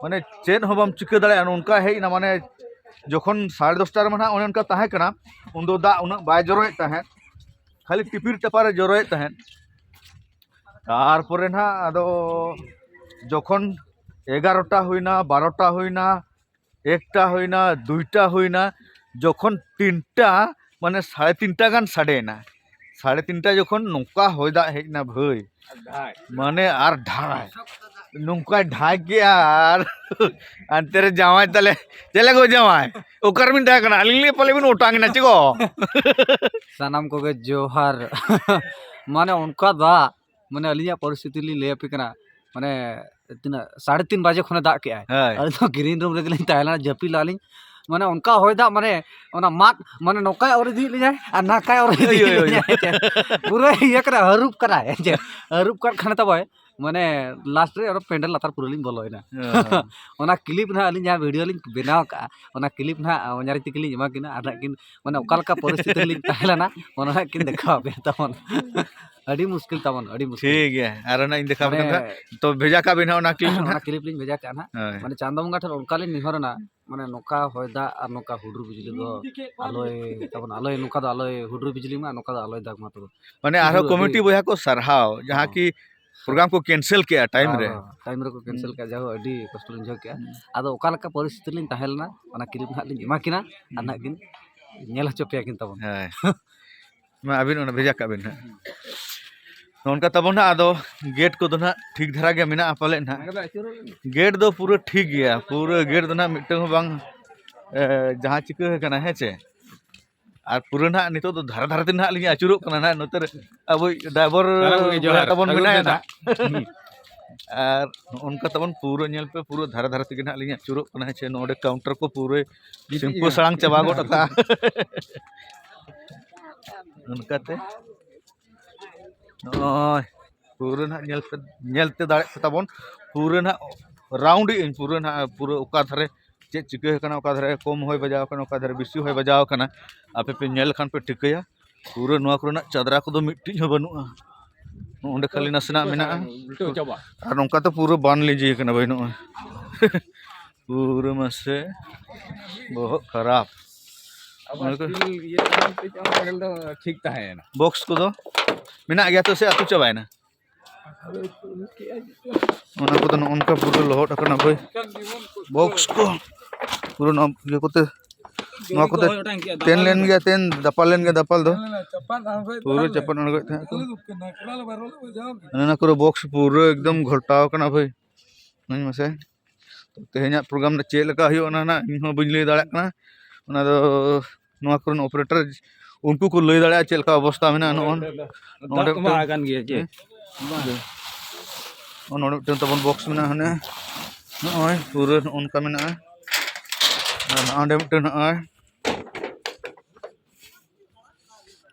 ᱢᱟᱱᱮ ᱪᱮᱫ ᱦᱚᱸ ᱵᱟᱢ ᱪᱤᱠᱟᱹ ᱫᱟᱲᱮᱭᱟᱜᱼᱟ᱾ ᱱᱚᱝᱠᱟ ᱦᱮᱡ ᱮᱱᱟ, ᱢᱟᱱᱮ ᱡᱚᱠᱷᱚᱱ ᱥᱟᱲᱮ ᱫᱚᱥᱴᱟ ᱨᱮᱢᱟ ᱱᱟᱦᱟᱜ ᱚᱱᱮ ᱚᱱᱠᱟ ᱛᱟᱦᱮᱸ ᱠᱟᱱᱟ, ᱩᱱᱫᱚ ᱫᱟᱜ ᱩᱱᱟᱹᱜ ᱵᱟᱭ ᱡᱚᱨᱚᱭᱮᱫ ᱛᱟᱦᱮᱸᱫ, ᱠᱷᱟᱹᱞᱤ ᱴᱤᱯᱤᱨ ᱴᱟᱯᱟᱨᱮ ᱡᱚᱨᱚᱭᱮᱫ ᱛᱟᱦᱮᱸᱫ᱾ ᱛᱟᱨᱯᱚᱨᱮ ᱱᱟᱦᱟᱜ ᱟᱫᱚ ᱡᱚᱠᱷᱚᱱ ᱮᱜᱟᱨᱚᱴᱟ ᱦᱩᱭᱱᱟ, ᱵᱟᱨᱚᱴᱟ ᱦᱩᱭᱱᱟ, ᱮᱠᱴᱟ ᱦᱩᱭᱱᱟ, ᱫᱩᱭᱴᱟ ᱦᱩᱭᱱᱟ, ᱡᱚᱠᱷᱚᱱ ᱛᱤᱱᱴᱟ, ᱢᱟᱱᱮ ᱥᱟᱲᱮ ᱛᱤᱱᱴᱟ ᱜᱟᱱ ᱥᱟᱰᱮᱭᱮᱱᱟ, ᱥᱟᱲᱮ ᱛᱤᱱᱴᱟ ᱡᱚᱠᱷᱚᱱ ᱱᱚᱝᱠᱟ ᱦᱚᱭ ᱫᱟᱜ ᱦᱮᱡ ᱮᱱᱟ ᱵᱷᱟᱹᱭ, ᱢᱟᱱᱮ ᱟᱨ ᱰᱷᱟᱭ, ᱱᱚᱝᱠᱟᱭ ᱰᱷᱟᱭ ᱠᱮᱜᱼᱟ᱾ ᱟᱨ ᱦᱟᱱᱛᱮ ᱨᱮ ᱡᱟᱶᱟᱭ ᱛᱟᱞᱮ, ᱪᱮᱫ ᱞᱮ ᱜᱚ ᱡᱟᱶᱟᱭ, ᱚᱠᱟᱨᱮᱵᱤᱱ ᱛᱟᱦᱮᱸ ᱠᱟᱱᱟ? ᱟᱹᱞᱤᱧ ᱞᱤᱧ ᱯᱟᱞᱮ ᱵᱤᱱ ᱚᱴᱟᱝ ᱮᱱᱟ ᱪᱮ ᱜᱚ? ᱥᱟᱱᱟᱢ ᱠᱚᱜᱮ ᱡᱚᱦᱟᱨ᱾ ᱢᱟᱱᱮ ᱚᱱᱠᱟ ᱫᱟᱜ, ᱢᱟᱱᱮ ᱟᱹᱞᱤᱧᱟᱜ ᱯᱚᱨᱤᱥᱛᱷᱤᱛᱤ ᱞᱤᱧ ᱞᱟᱹᱭ ᱟᱯᱮ ᱠᱟᱱᱟ᱾ ᱢᱟᱱᱮ ᱛᱤᱱᱟᱹᱜ, ᱥᱟᱲᱮ ᱛᱤᱱ ᱵᱟᱡᱮ ᱠᱷᱚᱱᱮ ᱫᱟᱜ ᱠᱮᱜᱼᱟᱭ᱾ ᱦᱳᱭ᱾ ᱟᱹᱞᱤᱧ ᱫᱚ ᱜᱨᱤᱱ ᱨᱩᱢ ᱨᱮᱜᱮ ᱞᱤᱧ ᱛᱟᱦᱮᱸ ᱞᱮᱱᱟ, ᱡᱟᱹᱯᱤᱫ ᱞᱟᱜᱼᱟ ᱞᱤᱧ᱾ ᱢᱟᱱᱮ ᱚᱱᱠᱟ ᱦᱚᱭ ᱫᱟᱜ, ᱢᱟᱱᱮ ᱚᱱᱟ ᱢᱟᱫ, ᱢᱟᱱᱮ ᱱᱚᱝᱠᱟᱭ ᱚᱨ ᱤᱫᱤᱭᱮᱫ ᱞᱤᱧᱟᱭ ᱟᱨ ᱱᱟᱝᱠᱟᱭ ᱚᱨ ᱤᱫᱤᱭᱮᱫ ᱳᱭ, ᱳᱭ, ᱞᱤᱧᱟᱭ᱾ ᱯᱩᱨᱟᱹ ᱤᱭᱟᱹ ᱠᱟᱱᱟ, ᱦᱟᱹᱨᱩᱵ ᱠᱟᱱᱟᱭ᱾ ᱡᱮ ᱦᱟᱹᱨᱩᱵ ᱠᱟᱱ ᱠᱷᱟᱱᱮ ᱛᱟᱵᱚᱭ, ᱢᱟᱱᱮ ᱞᱟᱥᱴ ᱨᱮ ᱟᱨᱚ ᱯᱮᱱᱰᱮᱞ ᱞᱟᱛᱟᱨ ᱯᱩᱨᱟᱹ ᱞᱤᱧ ᱵᱚᱞᱚᱭᱮᱱᱟ᱾ ᱦᱮᱸ, ᱦᱮᱸ᱾ ᱚᱱᱟ ᱠᱞᱤᱯ ᱱᱟᱦᱟᱜ ᱟᱹᱞᱤᱧ ᱡᱟᱦᱟᱸ ᱵᱷᱤᱰᱤᱭᱳ ᱞᱤᱧ ᱵᱮᱱᱟᱣ ᱠᱟᱜᱼᱟ, ᱚᱱᱟ ᱠᱞᱤᱯ ᱱᱟᱦᱟᱜ ᱚᱧᱟᱨᱤ ᱛᱟᱹᱠᱤᱱ ᱞᱤᱧ ᱮᱢᱟ ᱠᱤᱱᱟ, ᱟᱨ ᱱᱟᱦᱟᱜ ᱠᱤᱱ, ᱢᱟᱱᱮ ᱚᱠᱟ ᱞᱮᱠᱟ ᱯᱚᱨᱤᱥᱛᱷᱤᱛᱤ ᱨᱮᱞᱤᱧ ᱛᱟᱦᱮᱸ ᱞᱮᱱᱟ, ᱚᱱᱟ ᱱᱟᱦᱟᱜ ᱠᱤᱱ ᱫᱮᱠᱷᱟᱣ ᱟᱯᱮᱭᱟ ᱛᱟᱵᱚᱱ᱾ ᱟᱹᱰᱤ ᱢᱩᱥᱠᱤᱞ ᱛᱟᱵᱚᱱ, ᱟᱹᱰᱤ ᱢᱩᱥᱠᱤᱞ᱾ ᱴᱷᱤᱠ ᱜᱮᱭᱟ, ᱟᱨᱚ ᱱᱟᱦᱟᱜ ᱤᱧ ᱫᱮᱠᱷᱟᱣ ᱟᱯᱮ ᱢᱟᱱᱮ ᱠᱟᱱᱟ᱾ ᱛᱚ ᱵᱷᱮᱡᱟ ᱠᱟᱜ ᱵᱤᱱ ᱦᱟᱸᱜ ᱚᱱᱟ ᱠᱞᱤᱯ ᱱᱟᱦᱟᱜ᱾ ᱚᱱᱟ ᱠᱞᱤᱯ ᱞᱤᱧ ᱵᱷᱮᱡᱟ ᱠᱟᱜᱼᱟ ᱱᱟᱦᱟᱜ᱾ ᱦᱳᱭ᱾ ᱢᱟᱱᱮ ᱪᱟᱸᱫᱚ ᱵᱚᱸᱜᱟ ᱴᱷᱮᱱ ᱚᱱᱠᱟ ᱞᱤᱧ ᱱᱮᱦᱚᱨ ᱮᱱᱟ, ᱢᱟᱱᱮ ᱱᱚᱝᱠᱟ ᱦᱚᱭ ᱫᱟᱜ ᱟᱨ ᱱᱚᱝᱠᱟ ᱦᱩᱰᱩᱨ ᱵᱤᱡᱽᱞᱤ ᱫᱚ ᱟᱞᱚᱭ ᱛᱟᱵᱚᱱ, ᱟᱞᱚᱭ, ᱱᱚᱝᱠᱟ ᱫᱚ ᱟᱞᱚᱭ ᱦᱩᱰᱩᱨ ᱵᱤᱡᱽᱞᱤ ᱢᱟ, ᱱᱚᱝᱠᱟ ᱫᱚ ᱟᱞᱚᱭ ᱫᱟᱜᱽ ᱢᱟ ᱛᱟᱵᱚᱱ᱾ ᱢᱟᱱᱮ ᱟᱨᱦᱚᱸ ᱦᱩᱰᱩᱨ ᱠᱚᱢᱤᱴᱤ ᱟᱹᱰᱤ ᱵᱚᱭᱦᱟ ᱠᱚ ᱥᱟᱨᱦᱟᱣ, ᱡᱟᱦᱟᱸ ᱦᱚᱸ᱾ ᱠᱤ ᱯᱨᱳᱜᱨᱟᱢ ᱠᱚ ᱠᱮᱱᱥᱮᱞ ᱠᱮᱜᱼᱟ ᱴᱟᱭᱤᱢ ᱨᱮ᱾ ᱦᱚᱸ, ᱦᱚᱸ, ᱴᱟᱭᱤᱢ ᱨᱮᱠᱚ ᱠᱮᱱᱥᱮᱞ ᱦᱩᱸ᱾ ᱠᱮᱜᱼᱟ, ᱡᱟᱭᱦᱳᱠ ᱟᱹᱰᱤ ᱠᱚᱥᱴᱚ ᱞᱤᱧ ᱵᱩᱡᱷᱟᱹᱣ ᱠᱮᱜᱼᱟ᱾ ᱦᱩᱸ᱾ ᱟᱫᱚ ᱚᱠᱟ ᱞᱮᱠᱟ ᱯᱚᱨᱤᱥᱛᱷᱤᱛᱤ ᱞᱤᱧ ᱛᱟᱦᱮᱸ ᱞᱮᱱᱟ, ᱚᱱᱟ ᱠᱞᱤᱯ ᱱᱟᱦᱟᱜ ᱞᱤᱧ ᱮᱢᱟ ᱠᱤᱱᱟ, ᱟᱨ ᱦᱩᱸ᱾ ᱱᱟᱦᱟᱜ ᱠᱤᱱ ᱧᱮᱞ ᱦᱚᱪᱚ ᱯᱮᱭᱟ ᱠᱤᱱ ᱛᱟᱵᱚᱱ᱾ ᱦᱳᱭ᱾ ᱢᱟ ᱟᱹᱵᱤᱱ ᱚᱱᱟ ᱵᱷᱮᱡᱟ ᱠᱟᱜ ᱵᱤᱱ ᱦᱟᱸᱜ᱾ ᱱᱚᱝᱠᱟ ᱛᱟᱵᱚᱱ ᱦᱟᱸᱜ, ᱟᱫᱚ ᱜᱮᱴ ᱠᱚᱫᱚ ᱱᱟᱦᱟᱜ ᱴᱷᱤᱠ ᱫᱷᱟᱨᱟ ᱜᱮ ᱢᱮᱱᱟᱜᱼᱟ ᱯᱟᱞᱮᱫ ᱱᱟᱦᱟᱜ᱾ ᱜᱮᱴ ᱫᱚ ᱯᱩᱨᱟᱹ ᱴᱷᱤᱠ ᱜᱮᱭᱟ, ᱯᱩᱨᱟᱹ ᱜᱮᱴ ᱫᱚ ᱱᱟᱦᱟᱜ ᱢᱤᱫᱴᱟᱝ ᱦᱚᱸ ᱵᱟᱝ, ᱮ, ᱡᱟᱦᱟᱸ ᱪᱤᱠᱟᱹ ᱟᱠᱟᱱᱟ, ᱦᱮᱸ ᱪᱮ? ᱟᱨ ᱯᱩᱨᱟᱹ ᱱᱟᱦᱟᱜ ᱱᱤᱛᱚᱜ ᱫᱚ ᱫᱷᱟᱨᱮ ᱫᱷᱟᱨᱮ ᱛᱮ ᱱᱟᱦᱟᱜ ᱞᱤᱧ ᱟᱹᱪᱩᱨᱚᱜ ᱠᱟᱱᱟ ᱱᱟᱦᱟᱜ, ᱱᱚᱛᱮ ᱨᱮ ᱟᱵᱚᱭᱤᱡ ᱰᱨᱟᱭᱵᱷᱟᱨ ᱥᱟᱱᱟᱢ ᱠᱚᱜᱮ ᱡᱚᱦᱟᱨ᱾ ᱛᱟᱵᱚᱱ ᱟᱹᱜᱩ ᱢᱮᱱᱟᱭᱟ ᱯᱮ ᱱᱟᱦᱟᱜ᱾ ᱟᱨ ᱱᱚᱜᱼᱚ ᱱᱚᱝᱠᱟ ᱛᱟᱵᱚᱱ ᱯᱩᱨᱟᱹ ᱧᱮᱞ ᱯᱮ, ᱯᱩᱨᱟᱹ ᱫᱷᱟᱨᱮ ᱫᱷᱟᱨᱮ ᱛᱮᱜᱮ ᱱᱟᱦᱟᱜ ᱞᱤᱧ ᱟᱹᱪᱩᱨᱚᱜ ᱠᱟᱱᱟ᱾ ᱦᱮᱸ ᱪᱮ, ᱱᱚᱰᱮ ᱠᱟᱣᱩᱱᱴᱟᱨ ᱠᱚ ᱯᱩᱨᱟᱹ ᱜᱤᱛᱤᱡ ᱥᱤᱢᱯᱩ ᱮᱱᱟ᱾ ᱥᱟᱲᱟᱝ ᱪᱟᱵᱟ ᱜᱚᱫ ᱟᱠᱟᱜᱼᱟ᱾ ᱚᱱᱠᱟᱛᱮ ᱱᱚᱜᱼᱚᱭ ᱯᱩᱨᱟᱹ ᱱᱟᱦᱟᱜ ᱧᱮᱞ ᱯᱮ, ᱧᱮᱞ ᱛᱮ ᱫᱟᱲᱮᱭᱟᱜ ᱯᱮ ᱛᱟᱵᱚᱱ, ᱯᱩᱨᱟᱹ ᱱᱟᱦᱟᱜ ᱨᱟᱣᱩᱱᱰ ᱮᱜ ᱟᱹᱧ, ᱯᱩᱨᱟᱹ ᱱᱟᱦᱟᱜ ᱯᱩᱨᱟᱹ ᱚᱠᱟ ᱫᱷᱟᱨᱮ ᱪᱮᱫ ᱪᱤᱠᱟᱹ ᱟᱠᱟᱱᱟ, ᱚᱠᱟ ᱫᱷᱟᱨᱮ ᱠᱚᱢ ᱦᱚᱭ ᱵᱟᱡᱟᱣ ᱟᱠᱟᱱᱟ, ᱚᱠᱟ ᱫᱷᱟᱨᱮ ᱵᱮᱥᱤ ᱦᱚᱭ ᱵᱟᱡᱟᱣ ᱟᱠᱟᱱᱟ, ᱟᱯᱮ ᱯᱮ ᱧᱮᱞ ᱞᱮᱠᱷᱟᱱ ᱯᱮ ᱴᱷᱤᱠᱟᱹᱭᱟ᱾ ᱯᱩᱨᱟᱹ ᱱᱚᱣᱟ ᱠᱚᱨᱮᱱᱟᱜ ᱪᱟᱫᱽᱨᱟ ᱠᱚᱫᱚ ᱢᱤᱫᱴᱤᱡ ᱦᱚᱸ ᱵᱟᱹᱱᱩᱜᱼᱟ, ᱱᱚᱜᱼᱚ ᱱᱚᱸᱰᱮ ᱠᱷᱟᱹᱞᱤ ᱱᱟᱥᱮᱱᱟᱜ ᱢᱮᱱᱟᱜᱼᱟ᱾ ᱩᱞᱴᱟᱹᱣ ᱪᱟᱵᱟ᱾ ᱟᱨ ᱱᱚᱝᱠᱟ ᱛᱮ ᱯᱩᱨᱟᱹ ᱵᱟᱱ ᱞᱤᱸᱡᱤ ᱟᱠᱟᱱᱟ ᱵᱷᱟᱹᱭ, ᱱᱚᱜᱼᱚᱭ᱾ ᱯᱩᱨᱟᱹ ᱢᱟᱥᱮ ᱵᱚᱦᱚᱜ ᱠᱷᱟᱨᱟᱯ᱾ ᱟᱵᱟᱨ ᱱᱚᱣᱟ ᱠᱚ ᱥᱴᱤᱞ ᱤᱭᱟᱹ ᱛᱟᱦᱮᱱ ᱛᱮ ᱪᱚᱝ ᱯᱮᱰᱮᱞ ᱫᱚ ᱴᱷᱤᱠ ᱛᱟᱦᱮᱸᱭᱮᱱᱟ᱾ ᱵᱚᱠᱥ ᱠᱚᱫᱚ ᱢᱮᱱᱟᱜ ᱜᱮᱭᱟ ᱛᱚ ᱥᱮ ᱟᱹᱛᱩ ᱪᱟᱵᱟᱭᱮᱱᱟ? ᱚᱱᱟ ᱠᱚᱫᱚ ᱱᱚᱜᱼᱚ ᱱᱚᱝᱠᱟ ᱯᱩᱨᱟᱹ ᱞᱚᱦᱚᱫ ᱟᱠᱟᱱᱟ ᱵᱷᱟᱹᱭ᱾ ᱵᱚᱠᱥ ᱠᱚ ᱯᱩᱨᱟᱹ ᱱᱚᱣᱟ ᱤᱭᱟᱹ ᱠᱚᱛᱮ, ᱱᱚᱣᱟ ᱠᱚᱛᱮ ᱛᱮᱱ ᱞᱮᱱ ᱜᱮᱭᱟ, ᱛᱮᱱ ᱫᱟᱯᱟᱞ ᱞᱮᱱ ᱜᱮᱭᱟ ᱫᱟᱯᱟᱞ ᱫᱚ᱾ ᱯᱩᱨᱟᱹ ᱪᱟᱯᱟᱫ ᱟᱬᱜᱚᱭᱮᱫ ᱛᱟᱦᱮᱸᱫ ᱠᱚ᱾ ᱚᱱᱟ ᱠᱚᱨᱮ ᱵᱚᱠᱥ ᱯᱩᱨᱟᱹ ᱮᱠᱫᱚᱢ ᱜᱷᱚᱞᱴᱟᱣ ᱟᱠᱟᱱᱟ ᱵᱷᱟᱹᱭ᱾ ᱧᱮᱞ ᱢᱮᱥᱮ᱾ ᱛᱮᱦᱮᱧᱟᱜ ᱯᱨᱳᱜᱨᱟᱢ ᱫᱚ ᱪᱮᱫ ᱞᱮᱠᱟ ᱦᱩᱭᱩᱜᱼᱟ, ᱚᱱᱟ ᱱᱟᱜ ᱤᱧ ᱦᱚᱸ ᱵᱟᱹᱧ ᱞᱟᱹᱭ ᱫᱟᱲᱮᱭᱟᱜ ᱠᱟᱱᱟ᱾ ᱚᱱᱟ ᱫᱚ ᱱᱚᱣᱟ ᱠᱚᱨᱮᱱ ᱚᱯᱟᱨᱮᱴᱚᱨ ᱩᱱᱠᱩ ᱠᱚ ᱞᱟᱹᱭ ᱫᱟᱲᱮᱭᱟᱜᱼᱟ ᱪᱮᱫ ᱞᱮᱠᱟ ᱚᱵᱚᱥᱛᱟ ᱢᱮᱱᱟᱜᱼᱟ᱾ ᱱᱚᱜᱼᱚᱭ ᱫᱟᱜ ᱱᱚᱰᱮ ᱛᱚᱸᱵᱟ ᱢᱤᱫᱴᱮᱱ, ᱟᱠᱟᱱ ᱜᱮᱭᱟ ᱪᱮ? ᱦᱮᱸ? ᱱᱚᱜᱼᱚᱭ ᱱᱚᱰᱮ ᱢᱤᱫᱴᱮᱱ ᱛᱟᱵᱚᱱ ᱵᱚᱠᱥ ᱢᱮᱱᱟᱜᱼᱟ, ᱦᱟᱱᱮ ᱱᱚᱜᱼᱚᱭ ᱯᱩᱨᱟᱹ ᱱᱚᱜᱼᱚ ᱱᱚᱝᱠᱟ ᱢᱮᱱᱟᱜᱼᱟ᱾ ᱟᱨ ᱦᱟᱸᱰᱮ ᱢᱤᱫᱴᱮᱱ ᱱᱚᱜᱼᱚᱭ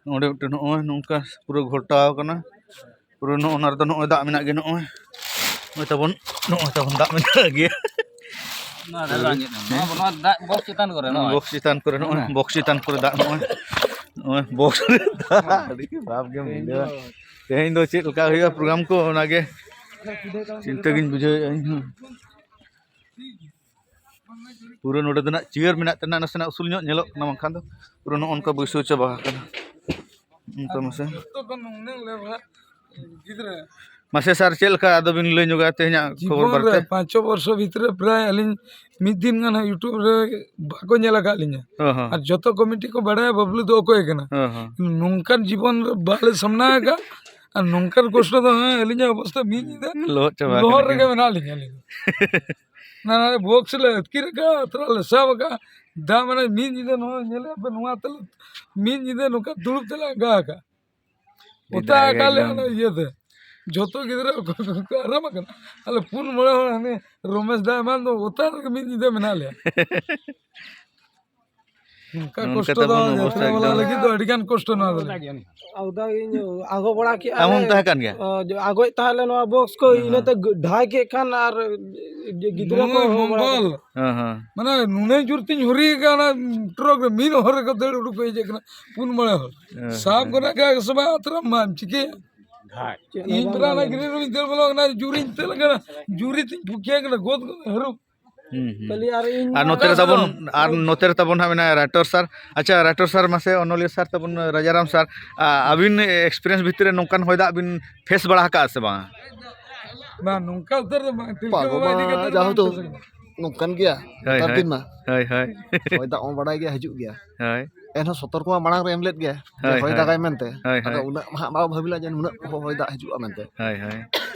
ᱱᱚᱰᱮ ᱢᱤᱫᱴᱮᱱ ᱱᱚᱜᱼᱚᱭ ᱱᱚᱝᱠᱟ ᱯᱩᱨᱟᱹ ᱜᱷᱚᱞᱴᱟᱣ ᱠᱟᱱᱟ᱾ ᱯᱩᱨᱟᱹ ᱱᱚᱜᱼᱚ ᱱᱟ ᱨᱮᱫᱚ ᱱᱚᱜᱼᱚᱭ ᱫᱟᱜ ᱢᱮᱱᱟᱜ ᱜᱮᱭᱟ, ᱱᱚᱜᱼᱚᱭ, ᱱᱚᱜᱼᱚᱭ ᱛᱟᱵᱚᱱ, ᱱᱚᱜᱼᱚᱭ ᱛᱟᱵᱚᱱ ᱫᱟᱜ ᱢᱮᱱᱟᱜ ᱜᱮᱭᱟ᱾ ᱱᱚᱣᱟ ᱨᱮ ᱵᱟᱝ ᱦᱮᱡ ᱮᱱᱟ᱾ ᱱᱚᱣᱟ, ᱱᱚᱣᱟ ᱫᱟᱜ ᱵᱚᱠᱥ ᱪᱮᱛᱟᱱ ᱠᱚᱨᱮ, ᱱᱚᱣᱟ ᱱᱚᱜᱼᱚᱭ᱾ ᱵᱚᱠᱥ ᱪᱮᱛᱟᱱ ᱠᱚᱨᱮ, ᱱᱚᱜᱼᱚᱭ ᱦᱮᱸ᱾ ᱵᱚᱠᱥ ᱪᱮᱛᱟᱱ ᱠᱚᱨᱮ ᱫᱟᱜ, ᱱᱚᱜᱼᱚᱭ, ᱱᱚᱜᱼᱚᱭ ᱵᱚᱠᱥ ᱨᱮ ᱫᱟᱜ, ᱟᱹᱰᱤ ᱜᱮ ᱵᱷᱟᱵᱽ ᱜᱮᱢ ᱛᱮᱦᱮᱧ ᱵᱩᱡᱷᱟᱹᱣᱟ᱾ ᱫᱚ ᱛᱮᱦᱮᱧ ᱫᱚ ᱪᱮᱫ ᱞᱮᱠᱟ ᱦᱩᱭᱩᱜᱼᱟ ᱯᱨᱳᱜᱨᱟᱢ ᱠᱚ, ᱚᱱᱟᱜᱮ ᱪᱤᱱᱛᱟᱹ ᱜᱤᱧ ᱵᱩᱡᱷᱟᱹᱣᱮᱫᱼᱟ ᱤᱧ ᱦᱚᱸ᱾ ᱯᱩᱨᱟᱹ ᱱᱚᱰᱮ ᱫᱚ ᱱᱟᱜ ᱪᱤᱭᱟᱹᱨ ᱢᱮᱱᱟᱜ ᱛᱮ ᱱᱟᱜ ᱱᱟᱥᱮᱱᱟᱜ ᱩᱥᱩᱞ ᱧᱚᱜ ᱧᱮᱞᱚᱜ ᱠᱟᱱᱟ, ᱵᱟᱝᱠᱷᱟᱱ ᱫᱚ ᱯᱩᱨᱟᱹ ᱱᱚᱜᱼᱚ ᱱᱚᱝᱠᱟ ᱵᱟᱹᱭᱥᱟᱹᱣ ᱪᱟᱵᱟ ᱟᱠᱟᱱᱟ᱾ ᱚᱱᱠᱟ ᱢᱟᱥᱮ᱾ ᱢᱟᱥᱮ ᱥᱟᱨ, ᱪᱮᱫ ᱞᱮᱠᱟ ᱟᱫᱚ ᱵᱤᱱ ᱞᱟᱹᱭ ᱧᱚᱜᱟ ᱛᱮᱦᱮᱧᱟᱜ ᱠᱷᱚᱵᱚᱨ ᱡᱤᱵᱚᱱ ᱨᱮ ᱵᱟᱨᱮᱛᱮ? ᱯᱟᱸᱪ ᱪᱷᱚ ᱵᱚᱨᱥᱚ ᱵᱷᱤᱛᱨᱤ ᱨᱮ ᱯᱨᱟᱭ ᱟᱹᱞᱤᱧ ᱢᱤᱫ ᱫᱤᱱ ᱜᱟᱱ ᱦᱟᱸᱜ YouTube ᱨᱮ ᱵᱟᱠᱚ ᱧᱮᱞ ᱟᱠᱟᱫ ᱞᱤᱧᱟ᱾ ᱦᱚᱸ, ᱦᱚᱸ᱾ ᱟᱨ ᱡᱚᱛᱚ ᱠᱚᱢᱤᱴᱤ ᱠᱚ ᱵᱟᱲᱟᱭᱟ ᱵᱟᱹᱵᱞᱩ ᱫᱚ ᱚᱠᱚᱭ ᱠᱟᱱᱟ᱾ ᱦᱚᱸ, ᱦᱚᱸ᱾ ᱱᱚᱝᱠᱟᱱ ᱡᱤᱵᱚᱱ ᱨᱮ ᱵᱟᱞᱮ ᱥᱟᱢᱱᱟ ᱟᱠᱟᱫ, ᱟᱨ ᱱᱚᱝᱠᱟᱱ ᱠᱚᱥᱴᱚ ᱫᱚ, ᱦᱮᱸ, ᱟᱹᱞᱤᱧᱟᱜ ᱚᱵᱚᱥᱛᱟ ᱢᱤᱫ ᱧᱤᱫᱟᱹ ᱞᱚᱦᱚᱫ ᱪᱟᱵᱟ ᱞᱚᱦᱚᱫ ᱟᱠᱟᱱᱟ᱾ ᱨᱮᱜᱮ ᱢᱮᱱᱟᱜ ᱞᱤᱧᱟ ᱟᱹᱞᱤᱧ ᱫᱚ᱾ ᱚᱱᱟ ᱵᱚᱠᱥ ᱞᱮ ᱟᱹᱛᱠᱤᱨ ᱟᱠᱟᱫᱼᱟ, ᱛᱷᱚᱲᱟ ᱞᱮ ᱥᱟᱵ ᱟᱠᱟᱫᱼᱟ᱾ ᱫᱟᱜ ᱢᱟᱱᱮ ᱢᱤᱫ ᱧᱤᱫᱟᱹ ᱱᱚᱣᱟ ᱧᱮᱞᱮᱫ ᱯᱮ, ᱱᱚᱣᱟ ᱛᱮᱞᱮ ᱢᱤᱫ ᱧᱤᱫᱟᱹ ᱱᱚᱝᱠᱟ ᱫᱩᱲᱩᱵ ᱛᱮᱞᱮ ᱟᱸᱜᱟ ᱟᱠᱟᱫᱼᱟ᱾ ᱚᱛᱟ ᱟᱠᱟᱫ ᱞᱮ ᱚᱱᱟ ᱤᱭᱟᱹᱛᱮ᱾ ᱡᱷᱚᱛᱚ ᱜᱤᱫᱽᱨᱟᱹ ᱚᱠᱚᱭ ᱠᱚ ᱟᱨᱟᱢ ᱟᱠᱟᱱᱟ, ᱟᱞᱮ ᱯᱩᱱ ᱢᱚᱬᱮ ᱦᱚᱲ ᱦᱟᱱᱮ ᱨᱚᱢᱮᱥ ᱫᱟ ᱮᱢᱟᱱ ᱫᱚ ᱚᱛᱟ ᱨᱮᱜᱮ ᱢᱤᱫ ᱧᱤᱫᱟᱹ ᱢᱮᱱᱟᱜ ᱞᱮᱭᱟ᱾ ᱚᱱᱠᱟ ᱱᱚᱝᱠᱟ ᱠᱚᱥᱴᱚ ᱫᱚ ᱛᱟᱵᱚᱱ ᱚᱵᱚᱥᱛᱟ ᱡᱟᱛᱨᱟ ᱵᱟᱞᱟ ᱮᱠᱫᱚᱢ᱾ ᱞᱟᱹᱜᱤᱫ ᱫᱚ ᱟᱹᱰᱤ ᱜᱟᱱ ᱠᱚᱥᱴᱚ ᱱᱚᱣᱟ ᱫᱚ᱾ ᱟᱫᱚ ᱤᱧ ᱟᱸᱜᱚ ᱵᱟᱲᱟ ᱠᱮᱜᱼᱟ ᱟᱢ ᱦᱚᱸᱢ ᱞᱮ, ᱛᱟᱦᱮᱸ ᱠᱟᱱ ᱜᱮᱭᱟ? ᱚ, ᱡᱚ-, ᱟᱸᱜᱚᱭᱮᱫ ᱛᱟᱦᱮᱸᱫ ᱞᱮ ᱱᱚᱣᱟ ᱵᱚᱠᱥ ᱠᱚ, ᱦᱮᱸ, ᱤᱱᱟᱹᱛᱮ ᱦᱮᱸ᱾ ᱜ-, ᱰᱷᱟᱭ ᱠᱮᱫ ᱠᱷᱟᱱ ᱟᱨ ᱜᱤᱫᱽᱨᱟᱹ ᱠᱚ ᱱᱩᱭ ᱦᱚᱦᱚ ᱵᱟᱲᱟ ᱢᱚᱝᱜᱚᱞ᱾ ᱠᱮᱫᱟ᱾ ᱦᱮᱸ, ᱦᱮᱸ᱾ ᱢᱟᱱᱮ ᱱᱩᱱᱟᱹᱜ ᱡᱳᱨ ᱛᱤᱧ ᱦᱩᱨᱤ ᱟᱠᱟᱱᱟ ᱚᱱᱟ ᱴᱨᱚᱠ ᱨᱮ, ᱢᱤᱫ ᱦᱚᱲ ᱨᱮᱠᱚ ᱫᱟᱹᱲ ᱩᱰᱩᱠ ᱠᱚ ᱦᱮᱡ ᱟᱠᱟᱱᱟ, ᱯᱩᱱ ᱢᱚᱬᱮ ᱦᱚᱲ᱾ ᱦᱮᱸ, ᱥᱟᱵ ᱦᱮᱸ᱾ ᱜᱚᱫ ᱠᱟᱜ ᱥᱮ ᱵᱟᱝ, ᱟᱛᱨᱟᱢ ᱢᱟᱢ ᱪᱤᱠᱟᱹᱭᱟ? ᱤᱧ ᱯᱮᱨᱟ ᱚᱱᱟ ᱜᱤᱨᱤ ᱨᱮᱧ ᱫᱟᱹᱲ ᱵᱚᱞᱚ ᱠᱟᱱᱟ, ᱡᱩᱨᱤᱧ ᱛᱟᱹᱞ ᱠᱟᱱᱟ, ᱡᱩᱨᱤ ᱛᱤᱧ ᱯᱷᱩᱠᱤᱭᱟ ᱠᱟᱱᱟ, ᱜᱚᱫ ᱜᱚᱫ ᱦᱟᱹᱨᱩᱵ᱾ ᱦᱩᱸ, ᱦᱩᱸ᱾ ᱠᱷᱟᱹᱞᱤ ᱟᱨ ᱤᱧ ᱟᱨ ᱢᱟ ᱱᱚᱛᱮ ᱨᱮ ᱛᱟᱵᱚᱱ, ᱟᱨ ᱱᱚᱛᱮ ᱨᱮ ᱛᱟᱵᱚᱱ ᱦᱟᱸᱜ ᱢᱮᱱᱟᱭᱟ ᱨᱟᱴᱳᱨ ᱥᱟᱨ᱾ ᱟᱪᱪᱷᱟ, ᱨᱟᱴᱳᱨ ᱥᱟᱨ, ᱢᱟᱥᱮ ᱚᱱᱚᱞᱤᱭᱟᱹ ᱥᱟᱨ ᱛᱟᱵᱚᱱ, ᱨᱟᱡᱟᱨᱟᱢ ᱥᱟᱨ, ᱟ-, ᱟᱹᱵᱤᱱ experience ᱵᱷᱤᱛᱨᱤ ᱨᱮ ᱱᱚᱝᱠᱟᱱ ᱦᱚᱭ ᱫᱟᱜ ᱵᱤᱱ face ᱵᱟᱲᱟ ᱟᱠᱟᱫᱼᱟ ᱥᱮ ᱵᱟᱝᱟ? ᱵᱟᱝ, ᱱᱚᱝᱠᱟ ᱩᱛᱟᱹᱨ ᱫᱚ ᱵᱟᱝ, ᱛᱤᱞᱠᱟᱹ ᱯᱟᱜᱚ ᱵᱟᱵᱟ ᱢᱟ ᱤᱫᱤ ᱠᱟᱛᱮ ᱫᱚ ᱡᱟ ᱵᱟᱝ ᱦᱚᱭᱛᱳ face ᱟᱠᱟᱱᱟ᱾ ᱱᱚᱝᱠᱟᱱ ᱜᱮᱭᱟ ᱦᱳᱭ, ᱱᱮᱛᱟᱨ ᱦᱳᱭ᱾ ᱫᱤᱱ ᱢᱟ᱾ ᱦᱳᱭ, ᱦᱳᱭ᱾ ᱦᱚᱭ ᱫᱟᱜ ᱢᱟ ᱵᱟᱲᱟᱭ ᱜᱮ ᱦᱤᱡᱩᱜ ᱜᱮᱭᱟ᱾ ᱦᱳᱭ᱾ ᱮᱱᱦᱚᱸ ᱥᱚᱛᱚᱨᱠᱚ ᱢᱟ ᱢᱟᱲᱟᱝ ᱨᱮ ᱮᱢ ᱞᱮᱫ ᱜᱮᱭᱟ, ᱡᱮ ᱦᱳᱭ, ᱦᱚᱭ ᱦᱳᱭ᱾ ᱫᱟᱜᱟᱭ ᱢᱮᱱᱛᱮ᱾ ᱦᱳᱭ, ᱟᱫᱚ ᱦᱳᱭ᱾ ᱩᱱᱟᱹᱜ ᱢᱟ ᱦᱟᱸᱜ ᱵᱟᱵᱚ ᱵᱷᱟᱹᱵᱤ ᱞᱮᱫᱼᱟ ᱡᱮ ᱱᱩᱱᱟᱹᱜ ᱦᱚᱭ ᱫᱟᱜ ᱦᱤᱡᱩᱜᱼᱟ ᱢᱮᱱᱛᱮ᱾ ᱦᱳᱭ, ᱦᱳᱭ᱾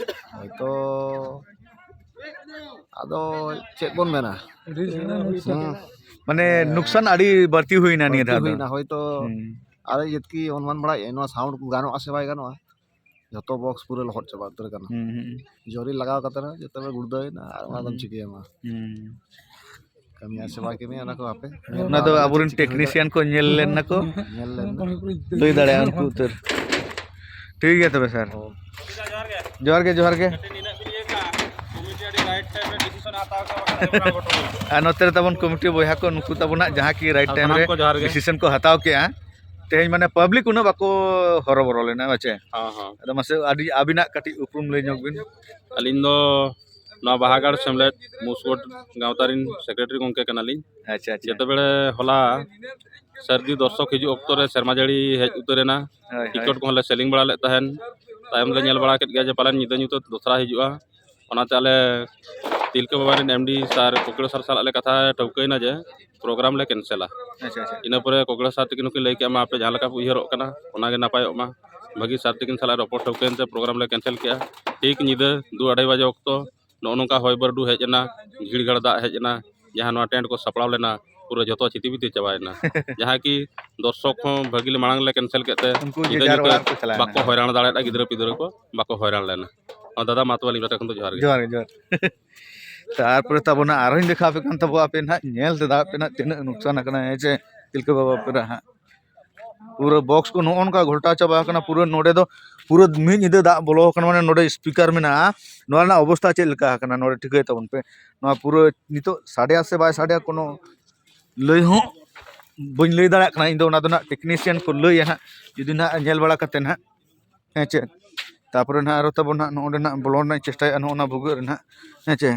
ᱦᱚᱭᱛᱚ, ᱟᱫᱚ ᱪᱮᱫ ᱵᱚᱱ ᱢᱮᱱᱟ? ᱟᱹᱰᱤ ᱥᱮᱬᱟ ᱱᱩᱠᱥᱟᱱ᱾ ᱦᱩᱸ᱾ ᱢᱟᱱᱮ ᱦᱮᱸ᱾ ᱱᱩᱠᱥᱟᱱ ᱟᱹᱰᱤ ᱵᱟᱹᱲᱛᱤ ᱦᱩᱭᱱᱟ ᱱᱤᱭᱟᱹ ᱵᱟᱹᱲᱛᱤ ᱫᱷᱟᱣ ᱫᱚ᱾ ᱦᱩᱭᱱᱟ ᱦᱚᱭᱛᱚ᱾ ᱦᱩᱸ᱾ ᱟᱨ ᱡᱚᱛᱠᱤ ᱚᱱᱩᱢᱟᱱ ᱵᱟᱲᱟᱭᱮᱫᱼᱟ, ᱱᱚᱣᱟ sound ᱜᱟᱱᱚᱜᱼᱟ ᱥᱮ ᱵᱟᱭ ᱜᱟᱱᱚᱜᱼᱟ? ᱡᱚᱛᱚ box ᱯᱩᱨᱟᱹ ᱞᱚᱦᱚᱫ ᱪᱟᱵᱟ ᱩᱛᱟᱹᱨ ᱠᱟᱱᱟ᱾ ᱦᱩᱸ, ᱦᱩᱸ᱾ ᱡᱚᱨᱤ ᱞᱟᱜᱟᱣ ᱠᱟᱛᱮ ᱨᱮᱦᱚᱸ ᱡᱚᱛᱚ ᱜᱮ ᱜᱩᱲᱫᱟᱹᱣ ᱮᱱᱟ, ᱟᱨ ᱚᱱᱟ ᱫᱚᱢ ᱦᱩᱸ᱾ ᱪᱤᱠᱟᱹᱭᱟᱢᱟ? ᱦᱩᱸ᱾ ᱠᱟᱹᱢᱤᱭᱟ ᱥᱮ ᱵᱟᱭ ᱠᱟᱹᱢᱤᱭᱟ, ᱚᱱᱟ ᱠᱚ ᱦᱟᱯᱮ ᱧᱮᱞ ᱚᱱᱟ ᱢᱟ ᱫᱚ ᱟᱫᱚ ᱟᱵᱚᱨᱮᱱ ᱪᱮᱫ ᱪᱤᱠᱟᱹ ᱦᱩᱭ technician ᱫᱟᱲᱮᱭᱟᱜ ᱠᱚ ᱧᱮᱞ ᱠᱟᱱᱟ᱾ ᱞᱮᱱ ᱱᱟᱠᱚ᱾ ᱧᱮᱞ ᱞᱮᱱ ᱱᱟᱠᱚ᱾ ᱞᱟᱹᱭ ᱫᱟᱲᱮᱭᱟᱜᱼᱟ ᱩᱱᱠᱩ ᱩᱛᱟᱹᱨ᱾ ᱴᱷᱤᱠ ᱜᱮᱭᱟ ᱛᱚᱵᱮ ᱥᱟᱨ᱾ ᱚ᱾ ᱡᱚᱦᱟᱨ ᱜᱮ, ᱡᱚᱦᱟᱨ ᱜᱮ᱾ ᱟᱨ ᱱᱚᱛᱮ ᱨᱮ ᱛᱟᱵᱚᱱ ᱠᱚᱢᱤᱴᱤ ᱵᱚᱭᱦᱟ ᱠᱚ, ᱱᱩᱠᱩ ᱛᱟᱵᱚᱱ ᱦᱟᱸᱜ ᱡᱟᱦᱟᱸ ᱠᱤ right time ᱨᱮ ᱥᱟᱱᱟᱢ ᱠᱚ ᱡᱚᱦᱟᱨ ᱜᱮ᱾ Decision ᱠᱚ ᱦᱟᱛᱟᱣ ᱠᱮᱜᱼᱟ᱾ ᱛᱮᱦᱮᱧ ᱢᱟᱱᱮ public ᱩᱱᱟᱹᱜ ᱵᱟᱠᱚ ᱦᱚᱨᱚᱵᱚᱨᱚ ᱞᱮᱱᱟ, ᱵᱟᱪᱮ? ᱦᱚᱸ, ᱦᱚᱸ᱾ ᱟᱫᱚ ᱢᱟᱥᱮ ᱟᱹᱰᱤ ᱟᱹᱵᱤᱱᱟᱜ ᱠᱟᱹᱴᱤᱡ ᱩᱯᱨᱩᱢ ᱞᱟᱹᱭ ᱧᱚᱜ ᱵᱤᱱ᱾ ᱟᱹᱞᱤᱧ ᱫᱚ ᱱᱚᱣᱟ ᱵᱟᱦᱟᱜᱟᱲ ᱥᱮᱢᱞᱮᱫ ᱢᱩᱥᱜᱚᱰ ᱜᱟᱶᱛᱟ ᱨᱤᱱ secretary ᱜᱚᱢᱠᱮ ᱠᱟᱱᱟᱞᱤᱧ᱾ ᱟᱪᱪᱷᱟ, ᱟᱪᱪᱷᱟ᱾ ᱡᱮᱛᱮ ᱵᱮᱲᱮ ᱦᱚᱞᱟ ᱥᱟᱹᱨᱫᱤ ᱫᱚᱨᱥᱚᱠ ᱦᱤᱡᱩᱜ ᱚᱠᱛᱚ ᱨᱮ ᱥᱮᱨᱢᱟ ᱡᱟᱹᱲᱤ ᱦᱮᱡ ᱩᱛᱟᱹᱨ ᱮᱱᱟ᱾ ᱦᱳᱭ, ᱦᱳᱭ᱾ ᱴᱤᱠᱤᱴ ᱠᱚᱦᱚᱸ ᱞᱮ selling ᱵᱟᱲᱟ ᱞᱮᱫ ᱛᱟᱦᱮᱱ᱾ ᱛᱟᱭᱚᱢ ᱞᱮ ᱧᱮᱞ ᱵᱟᱲᱟ ᱠᱮᱫ ᱜᱮᱭᱟ ᱡᱮ ᱯᱟᱞᱮᱱ ᱧᱤᱫᱟᱹ ᱧᱩᱛᱟᱹᱛ ᱫᱚᱥᱨᱟ ᱦᱤᱡᱩᱜᱼᱟ᱾ ᱚᱱᱟᱛᱮ ᱟᱞᱮ ᱛᱤᱞᱠᱟᱹ ᱵᱟᱵᱟ ᱨᱮᱱ MD ᱥᱟᱨ ᱠᱚᱠᱲᱟ ᱥᱟᱨ ᱥᱟᱞᱟᱜ ᱞᱮ ᱠᱟᱛᱷᱟ ᱴᱷᱟᱹᱣᱠᱟᱹᱭᱮᱱᱟ ᱡᱮ program ᱞᱮ cancelᱟ᱾ ᱟᱪᱪᱷᱟ, ᱟᱪᱪᱷᱟ᱾ ᱤᱱᱟᱹ ᱯᱚᱨᱮ ᱠᱚᱠᱲᱟ ᱥᱟᱨ ᱛᱟᱹᱠᱤᱱ ᱦᱚᱸᱠᱤᱱ ᱞᱟᱹᱭ ᱠᱮᱜᱼᱟ, "ᱢᱟ ᱟᱯᱮ ᱡᱟᱦᱟᱸ ᱞᱮᱠᱟ ᱯᱮ ᱩᱭᱦᱟᱹᱨᱚᱜ ᱠᱟᱱᱟ, ᱚᱱᱟᱜᱮ ᱱᱟᱯᱟᱭᱚᱜ ᱢᱟ᱾" ᱵᱷᱟᱹᱜᱤ ᱥᱟᱨ ᱛᱟᱹᱠᱤᱱ ᱥᱟᱞᱟᱜ ᱨᱚᱯᱚᱲ ᱴᱷᱟᱹᱣᱠᱟᱹᱭᱮᱱ ᱛᱮ program ᱞᱮ cancel ᱠᱮᱜᱼᱟ᱾ ᱴᱷᱤᱠ ᱧᱤᱫᱟᱹ ᱫᱩ ᱟᱲᱟᱭ ᱵᱟᱡᱮ ᱚᱠᱛᱚ ᱱᱚᱜᱼᱚ ᱱᱚᱝᱠᱟ ᱦᱚᱭ ᱵᱟᱹᱨᱰᱩ ᱦᱮᱡ ᱮᱱᱟ, ᱡᱷᱤᱲ ᱜᱷᱟᱲ ᱫᱟᱜ ᱦᱮᱡ ᱮᱱᱟ, ᱡᱟᱦᱟᱸ ᱱᱚᱣᱟ ᱴᱮᱱᱴ ᱠᱚ ᱥᱟᱯᱲᱟᱣ ᱞᱮᱱᱟ, ᱯᱩᱨᱟᱹ ᱡᱚᱛᱚ ᱪᱤᱛᱤ ᱵᱤᱛᱤ ᱪᱟᱵᱟᱭᱮᱱᱟ᱾ ᱡᱟᱦᱟᱸ ᱠᱤ ᱫᱚᱨᱥᱚᱠ ᱦᱚᱸ ᱵᱷᱟᱹᱜᱤ ᱞᱮ ᱢᱟᱲᱟᱝ ᱞᱮ ᱠᱮᱱᱥᱮᱞ ᱠᱮᱫ ᱛᱮ ᱩᱱᱠᱩ ᱧᱤᱫᱟᱹ ᱡᱮᱡᱟᱨ ᱧᱩᱛᱟᱹ ᱚᱲᱟᱜ ᱠᱚ ᱪᱟᱞᱟᱣ ᱮᱱᱟ᱾ ᱵᱟᱠᱚ ᱦᱚᱭᱨᱟᱱ ᱫᱟᱲᱮᱭᱟᱫᱟ, ᱜᱤᱫᱽᱨᱟᱹ ᱯᱤᱫᱽᱨᱟᱹ ᱠᱚ ᱵᱟᱠᱚ ᱦᱚᱭᱨᱟᱱ ᱞᱮᱱᱟ᱾ ᱦᱚᱸ, ᱫᱟᱫᱟ, ᱢᱟ ᱛᱚᱵᱮ ᱟᱹᱞᱤᱧ ᱯᱟᱦᱴᱟ ᱠᱷᱚᱱ ᱫᱚ ᱡᱚᱦᱟᱨ ᱜᱮ᱾ ᱡᱚᱦᱟᱨ ᱜᱮ, ᱡᱚᱦᱟᱨ᱾ ᱛᱟᱨᱯᱚᱨᱮ ᱛᱟᱵᱚᱱ ᱟᱨᱦᱚᱸᱧ ᱫᱮᱠᱷᱟᱣ ᱟᱯᱮ ᱠᱟᱱ ᱛᱟᱵᱚ, ᱟᱯᱮ ᱱᱟᱦᱟᱜ ᱧᱮᱞ ᱛᱮ ᱫᱟᱜ ᱯᱮ ᱱᱟᱦᱟᱜ ᱛᱤᱱᱟᱹᱜ ᱱᱩᱠᱥᱟᱱ ᱟᱠᱟᱱᱟ, ᱦᱮᱸ ᱪᱮ? ᱛᱤᱞᱠᱟᱹ ᱵᱟᱵᱟ ᱯᱮᱨᱟ ᱦᱟᱸᱜ ᱯᱩᱨᱟᱹ ᱵᱚᱠᱥ ᱠᱚ ᱱᱚᱜᱼᱚ ᱱᱚᱝᱠᱟ ᱜᱷᱚᱞᱴᱟᱣ ᱪᱟᱵᱟ ᱟᱠᱟᱱᱟ᱾ ᱯᱩᱨᱟᱹ ᱱᱚᱰᱮ ᱫᱚ ᱯᱩᱨᱟᱹ ᱢᱤᱫ ᱧᱤᱫᱟᱹ ᱫᱟᱜ ᱵᱚᱞᱚ ᱟᱠᱟᱱᱟ, ᱢᱟᱱᱮ ᱱᱚᱰᱮ ᱥᱯᱤᱠᱟᱨ ᱢᱮᱱᱟᱜᱼᱟ, ᱱᱚᱣᱟ ᱨᱮᱱᱟᱜ ᱚᱵᱚᱥᱛᱟ ᱪᱮᱫ ᱞᱮᱠᱟ ᱟᱠᱟᱱᱟ ᱱᱚᱰᱮ ᱴᱷᱤᱠᱟᱹᱭ ᱛᱟᱵᱚᱱ ᱯᱮ᱾ ᱱᱚᱣᱟ ᱯᱩᱨᱟᱹ ᱱᱤᱛᱚᱜ ᱥᱟᱰᱮᱭᱟ ᱥᱮ ᱵᱟᱭ ᱥᱟᱰᱮᱭᱟ ᱠᱳᱱᱳ ᱞᱟᱹᱭ ᱦᱚᱸ ᱵᱟᱹᱧ ᱞᱟᱹᱭ ᱫᱟᱲᱮᱭᱟᱜ ᱠᱟᱱᱟ᱾ ᱤᱧ ᱫᱚ ᱚᱱᱟ ᱫᱚ ᱱᱟᱦᱟᱜ ᱴᱮᱠᱱᱤᱥᱤᱭᱟᱱ ᱠᱚ ᱞᱟᱹᱭᱟ ᱱᱟᱦᱟᱜ, ᱡᱩᱫᱤ ᱱᱟᱦᱟᱜ ᱧᱮᱞ ᱵᱟᱲᱟ ᱠᱟᱛᱮ ᱱᱟᱦᱟᱜ, ᱦᱮᱸ ᱪᱮ᱾ ᱛᱟᱯᱚᱨᱮ ᱱᱟᱦᱟᱜ ᱟᱨᱚ ᱛᱟᱵᱚᱱ ᱱᱟᱦᱟᱜ ᱱᱚᱜᱼᱚ ᱱᱚᱸᱰᱮ ᱱᱟᱦᱟᱜ ᱵᱚᱞᱚᱱ ᱨᱮᱱᱟᱜ ᱤᱧ ᱪᱮᱥᱴᱟᱭᱮᱫᱼᱟ, ᱱᱚᱜᱼᱚ ᱱᱟ ᱵᱷᱩᱜᱟᱹᱜ ᱨᱮ ᱱᱟᱦᱟᱜ, ᱦᱮᱸ ᱪᱮ᱾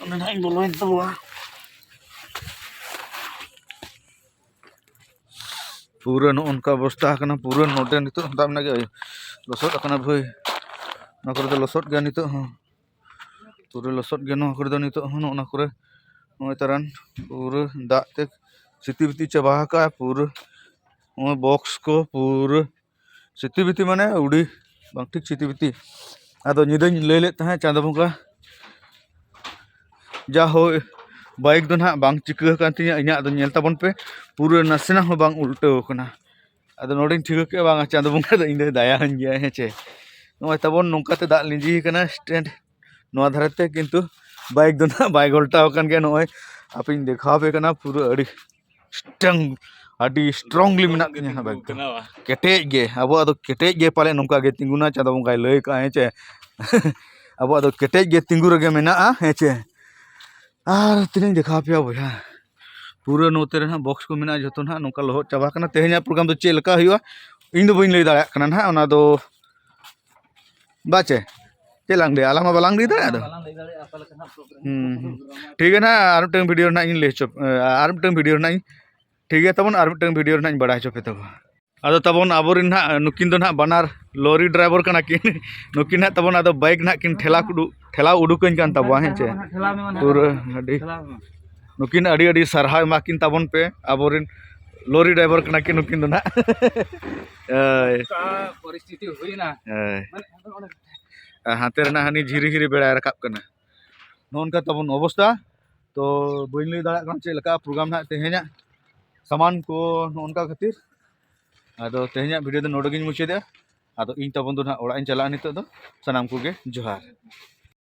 ᱚᱸᱰᱮ ᱱᱟᱦᱟᱜ ᱤᱧ ᱵᱚᱞᱚᱭᱮᱱ ᱛᱟᱵᱚᱣᱟ᱾ ᱯᱩᱨᱟᱹ ᱱᱚᱜᱼᱚ ᱱᱚᱝᱠᱟ ᱚᱵᱚᱥᱛᱟ ᱟᱠᱟᱱᱟ, ᱯᱩᱨᱟᱹ ᱱᱚᱰᱮ ᱱᱤᱛᱚᱜ ᱦᱚᱸ ᱫᱟᱜ ᱢᱮᱱᱟᱜ ᱜᱮᱭᱟ, ᱞᱚᱥᱚᱫ ᱟᱠᱟᱱᱟ ᱵᱷᱟᱹᱭ᱾ ᱱᱚᱣᱟ ᱠᱚᱨᱮ ᱫᱚ ᱞᱚᱥᱚᱫ ᱜᱮᱭᱟ ᱱᱤᱛᱚᱜ ᱦᱚᱸ, ᱯᱩᱨᱟᱹ ᱞᱚᱥᱚᱫ ᱜᱮᱭᱟ ᱱᱚᱣᱟ ᱠᱚᱨᱮ ᱫᱚ ᱱᱤᱛᱚᱜ ᱦᱚᱸ᱾ ᱱᱚᱜᱼᱚ ᱱᱚᱣᱟ ᱠᱚᱨᱮ ᱱᱚᱜᱼᱚᱭ ᱛᱟᱨᱟᱱ ᱯᱩᱨᱟᱹ ᱫᱟᱜ ᱛᱮ ᱥᱤᱛᱤ ᱵᱤᱛᱤ ᱪᱟᱵᱟ ᱟᱠᱟᱫᱼᱟ ᱯᱩᱨᱟᱹ᱾ ᱱᱚᱜᱼᱚᱭ ᱵᱚᱠᱥ ᱠᱚ ᱯᱩᱨᱟᱹ ᱥᱤᱛᱤ ᱵᱤᱛᱤ, ᱢᱟᱱᱮ ᱟᱹᱣᱲᱤ ᱵᱟᱝ ᱴᱷᱤᱠ ᱥᱤᱛᱤ ᱵᱤᱛᱤ᱾ ᱟᱫᱚ ᱧᱤᱫᱟᱹᱧ ᱞᱟᱹᱭ ᱞᱮᱫ ᱛᱟᱦᱮᱸᱫ ᱪᱟᱸᱫᱚ ᱵᱚᱸᱜᱟ, ᱡᱟ ᱦᱳᱭ, ᱵᱟᱭᱤᱠ ᱫᱚ ᱱᱟᱦᱟᱜ ᱵᱟᱝ ᱪᱤᱠᱟᱹ ᱟᱠᱟᱱ ᱛᱤᱧᱟᱹ, ᱤᱧᱟᱹᱜ ᱫᱚ ᱧᱮᱞ ᱛᱟᱵᱚᱱ ᱯᱮ, ᱯᱩᱨᱟᱹ ᱱᱟᱥᱮᱱᱟᱜ ᱦᱚᱸ ᱵᱟᱝ ᱩᱞᱴᱟᱹᱣ ᱟᱠᱟᱱᱟ᱾ ᱟᱫᱚ ᱱᱚᱰᱮᱧ ᱴᱷᱤᱠᱟᱹ ᱠᱮᱫᱼᱟ, ᱵᱟᱝ, ᱪᱟᱸᱫᱚ ᱵᱚᱸᱜᱟ ᱫᱚ ᱤᱧ ᱫᱚᱭ ᱫᱟᱭᱟᱣᱟᱹᱧ ᱜᱮᱭᱟ, ᱦᱮᱸ ᱪᱮ᱾ ᱱᱚᱜᱼᱚᱭ ᱛᱟᱵᱚᱱ ᱱᱚᱝᱠᱟ ᱛᱮ ᱫᱟᱜ ᱞᱤᱸᱡᱤ ᱟᱠᱟᱱᱟ ᱥᱴᱮᱱᱰ ᱱᱚᱣᱟ ᱫᱷᱟᱨᱮ ᱛᱮ, ᱠᱤᱱᱛᱩ ᱵᱟᱭᱤᱠ ᱫᱚ ᱱᱟᱦᱟᱜ ᱵᱟᱭ ᱜᱷᱚᱞᱴᱟᱣ ᱟᱠᱟᱱ ᱜᱮᱭᱟ᱾ ᱱᱚᱜᱼᱚᱭ ᱟᱯᱮᱧ ᱫᱮᱠᱷᱟᱣ ᱟᱯᱮ ᱠᱟᱱᱟ, ᱯᱩᱨᱟᱹ ᱟᱹᱰᱤ ᱥᱴᱨᱚᱝ, ᱟᱹᱰᱤ ᱥᱴᱨᱚᱝᱞᱤ ᱢᱮᱱᱟᱜ ᱛᱤᱧᱟᱹ ᱦᱟᱸᱜ ᱵᱟᱭᱤᱠ ᱫᱚ᱾ ᱠᱮᱴᱮᱡ ᱜᱮ, ᱟᱵᱚᱣᱟᱜ ᱫᱚ ᱠᱮᱴᱮᱡ ᱜᱮ ᱯᱟᱞᱮ ᱱᱚᱝᱠᱟ ᱜᱮ ᱛᱤᱸᱜᱩᱱᱟ, ᱪᱟᱸᱫᱚ ᱵᱚᱸᱜᱟᱭ ᱞᱟᱹᱭ ᱠᱟᱜᱼᱟ, ᱦᱮᱸ ᱪᱮ᱾ ᱟᱵᱚᱣᱟᱜ ᱫᱚ ᱠᱮᱴᱮᱡ ᱜᱮ ᱛᱤᱸᱜᱩ ᱨᱮᱜᱮ ᱢᱮᱱᱟᱜᱼᱟ, ᱦᱮᱸ ᱪᱮ᱾ ᱟᱨ ᱛᱤᱱᱟᱹᱜ ᱤᱧ ᱫᱮᱠᱷᱟᱣ ᱟᱯᱮᱭᱟ ᱵᱚᱭᱦᱟ, ᱯᱩᱨᱟᱹ ᱱᱚᱛᱮ ᱨᱮ ᱱᱟᱦᱟᱜ ᱵᱚᱠᱥ ᱠᱚ ᱢᱮᱱᱟᱜᱼᱟ, ᱡᱚᱛᱚ ᱱᱟᱦᱟᱜ ᱱᱚᱝᱠᱟ ᱞᱚᱦᱚᱫ ᱪᱟᱵᱟ ᱠᱟᱱᱟ᱾ ᱛᱮᱦᱮᱧᱟᱜ ᱯᱨᱳᱜᱨᱟᱢ ᱫᱚ ᱪᱮᱫ ᱞᱮᱠᱟ ᱦᱩᱭᱩᱜᱼᱟ, ᱤᱧ ᱫᱚ ᱵᱟᱹᱧ ᱞᱟᱹᱭ ᱫᱟᱲᱮᱭᱟᱜ ᱠᱟᱱᱟ ᱱᱟᱦᱟᱜ, ᱚᱱᱟ ᱫᱚ ᱵᱟᱪᱮ, ᱪᱮᱫ ᱞᱟᱝ ᱞᱟᱹᱭᱟ, ᱟᱞᱟᱝ ᱢᱟ ᱵᱟᱞᱟᱝ ᱞᱟᱹᱭ ᱫᱟᱲᱮᱭᱟᱜᱼᱟ ᱫᱚ᱾ ᱵᱟᱞᱟᱝ ᱞᱟᱹᱭ ᱫᱟᱲᱮᱭᱟᱜᱼᱟ ᱚᱠᱟ ᱞᱮᱠᱟ ᱱᱟᱦᱟᱜ ᱯᱨᱳᱜᱨᱟᱢ ᱦᱩᱸ, ᱦᱩᱸ᱾ ᱴᱷᱤᱠ ᱜᱮᱭᱟ ᱱᱟᱦᱟᱜ, ᱟᱨ ᱢᱤᱫᱴᱟᱝ ᱵᱷᱤᱰᱤᱭᱳ ᱨᱮᱱᱟᱜ ᱤᱧ ᱞᱟᱹᱭ ᱦᱚᱪᱚ, ᱟᱨ ᱢᱤᱫᱴᱟᱝ ᱵᱷᱤᱰᱤᱭᱳ ᱨᱮᱱᱟᱜ ᱤᱧ, ᱴᱷᱤᱠ ᱜᱮᱭᱟ ᱛᱟᱵᱚᱱ, ᱟᱨ ᱢᱤᱫᱴᱟᱝ ᱵᱷᱤᱰᱤᱭᱳ ᱨᱮᱱᱟᱜ ᱤᱧ ᱵᱟᱲᱟᱭ ᱦᱚᱪᱚ ᱯᱮ ᱛᱟᱵᱚᱱᱟ᱾ ᱟᱫᱚ ᱛᱟᱵᱚᱱ ᱟᱵᱚᱨᱮᱱ ᱱᱟᱦᱟᱜ ᱱᱩᱠᱤᱱ ᱫᱚ ᱱᱟᱦᱟᱜ ᱵᱟᱱᱟᱨ ᱞᱚᱨᱤ ᱰᱨᱟᱭᱵᱷᱟᱨ ᱠᱟᱱᱟ ᱠᱤᱱ᱾ ᱱᱩᱠᱤᱱ ᱱᱟᱦᱟᱜ ᱛᱟᱵᱚᱱ ᱟᱫᱚ ᱵᱟᱭᱤᱠ ᱱᱟᱦᱟᱜ ᱠᱤᱱ ᱴᱷᱮᱞᱟᱣ ᱩᱰᱩ-, ᱴᱷᱮᱞᱟᱣ ᱩᱰᱩᱠᱟᱹᱧ ᱠᱟᱱ ᱛᱟᱵᱚᱣᱟ, ᱦᱮᱸ ᱪᱮ? ᱴᱷᱮᱞᱟᱣ ᱢᱮ ᱢᱟ ᱱᱟᱦᱟᱜ᱾ ᱯᱩᱨᱟᱹ ᱟᱹᱰᱤ, ᱴᱷᱮᱞᱟᱣ ᱢᱮ᱾ ᱱᱩᱠᱤᱱ ᱟᱹᱰᱤ ᱟᱹᱰᱤ ᱥᱟᱨᱦᱟᱣ ᱮᱢᱟ ᱠᱤᱱ ᱛᱟᱵᱚᱱ ᱯᱮ, ᱟᱵᱚᱨᱮᱱ ᱞᱚᱨᱤ ᱰᱨᱟᱭᱵᱷᱟᱨ ᱠᱟᱱᱟ ᱠᱤᱱ ᱱᱩᱠᱤᱱ ᱫᱚ ᱱᱟᱦᱟᱜ᱾ ᱦᱳᱭ᱾ ᱚᱱᱠᱟ ᱯᱚᱨᱤᱥᱛᱷᱤᱛᱤ ᱦᱩᱭᱱᱟ᱾ ᱦᱳᱭ᱾ ᱢᱟᱱᱮ, ᱟᱨ ᱦᱟᱱᱛᱮ ᱨᱮᱱᱟᱜ ᱦᱟᱹᱱᱤ ᱡᱷᱤᱨᱤ ᱦᱤᱨᱤ ᱵᱮᱲᱟᱭ ᱨᱟᱠᱟᱵ ᱠᱟᱱᱟ᱾ ᱱᱚᱜᱼᱚ ᱱᱚᱝᱠᱟ ᱛᱟᱵᱚᱱ ᱚᱵᱚᱥᱛᱟ᱾ ᱛᱚ ᱵᱟᱹᱧ ᱞᱟᱹᱭ ᱫᱟᱲᱮᱭᱟᱜ ᱠᱟᱱᱟ ᱪᱮᱫ ᱞᱮᱠᱟ ᱯᱨᱳᱜᱨᱟᱢ ᱱᱟᱦᱟᱜ ᱛᱮᱦᱮᱧᱟᱜ ᱥᱟᱢᱟᱱ ᱠᱚ ᱱᱚᱜᱼᱚ ᱱᱚᱝᱠᱟ ᱠᱷᱟᱹᱛᱤᱨ᱾ ᱟᱫᱚ ᱛᱮᱦᱮᱧᱟᱜ ᱵᱷᱤᱰᱤᱭᱳ ᱫᱚ ᱱᱚᱰᱮ ᱜᱤᱧ ᱢᱩᱪᱟᱹᱫᱮᱜᱼᱟ᱾ ᱟᱫᱚ ᱤᱧ ᱛᱟᱵᱚᱱ ᱫᱚ ᱱᱟᱦᱟᱜ ᱚᱲᱟᱜ ᱤᱧ ᱪᱟᱞᱟᱜᱼᱟ ᱱᱤᱛᱚᱜ ᱫᱚ᱾ ᱥᱟᱱᱟᱢ ᱠᱚᱜᱮ ᱡᱚᱦᱟᱨ᱾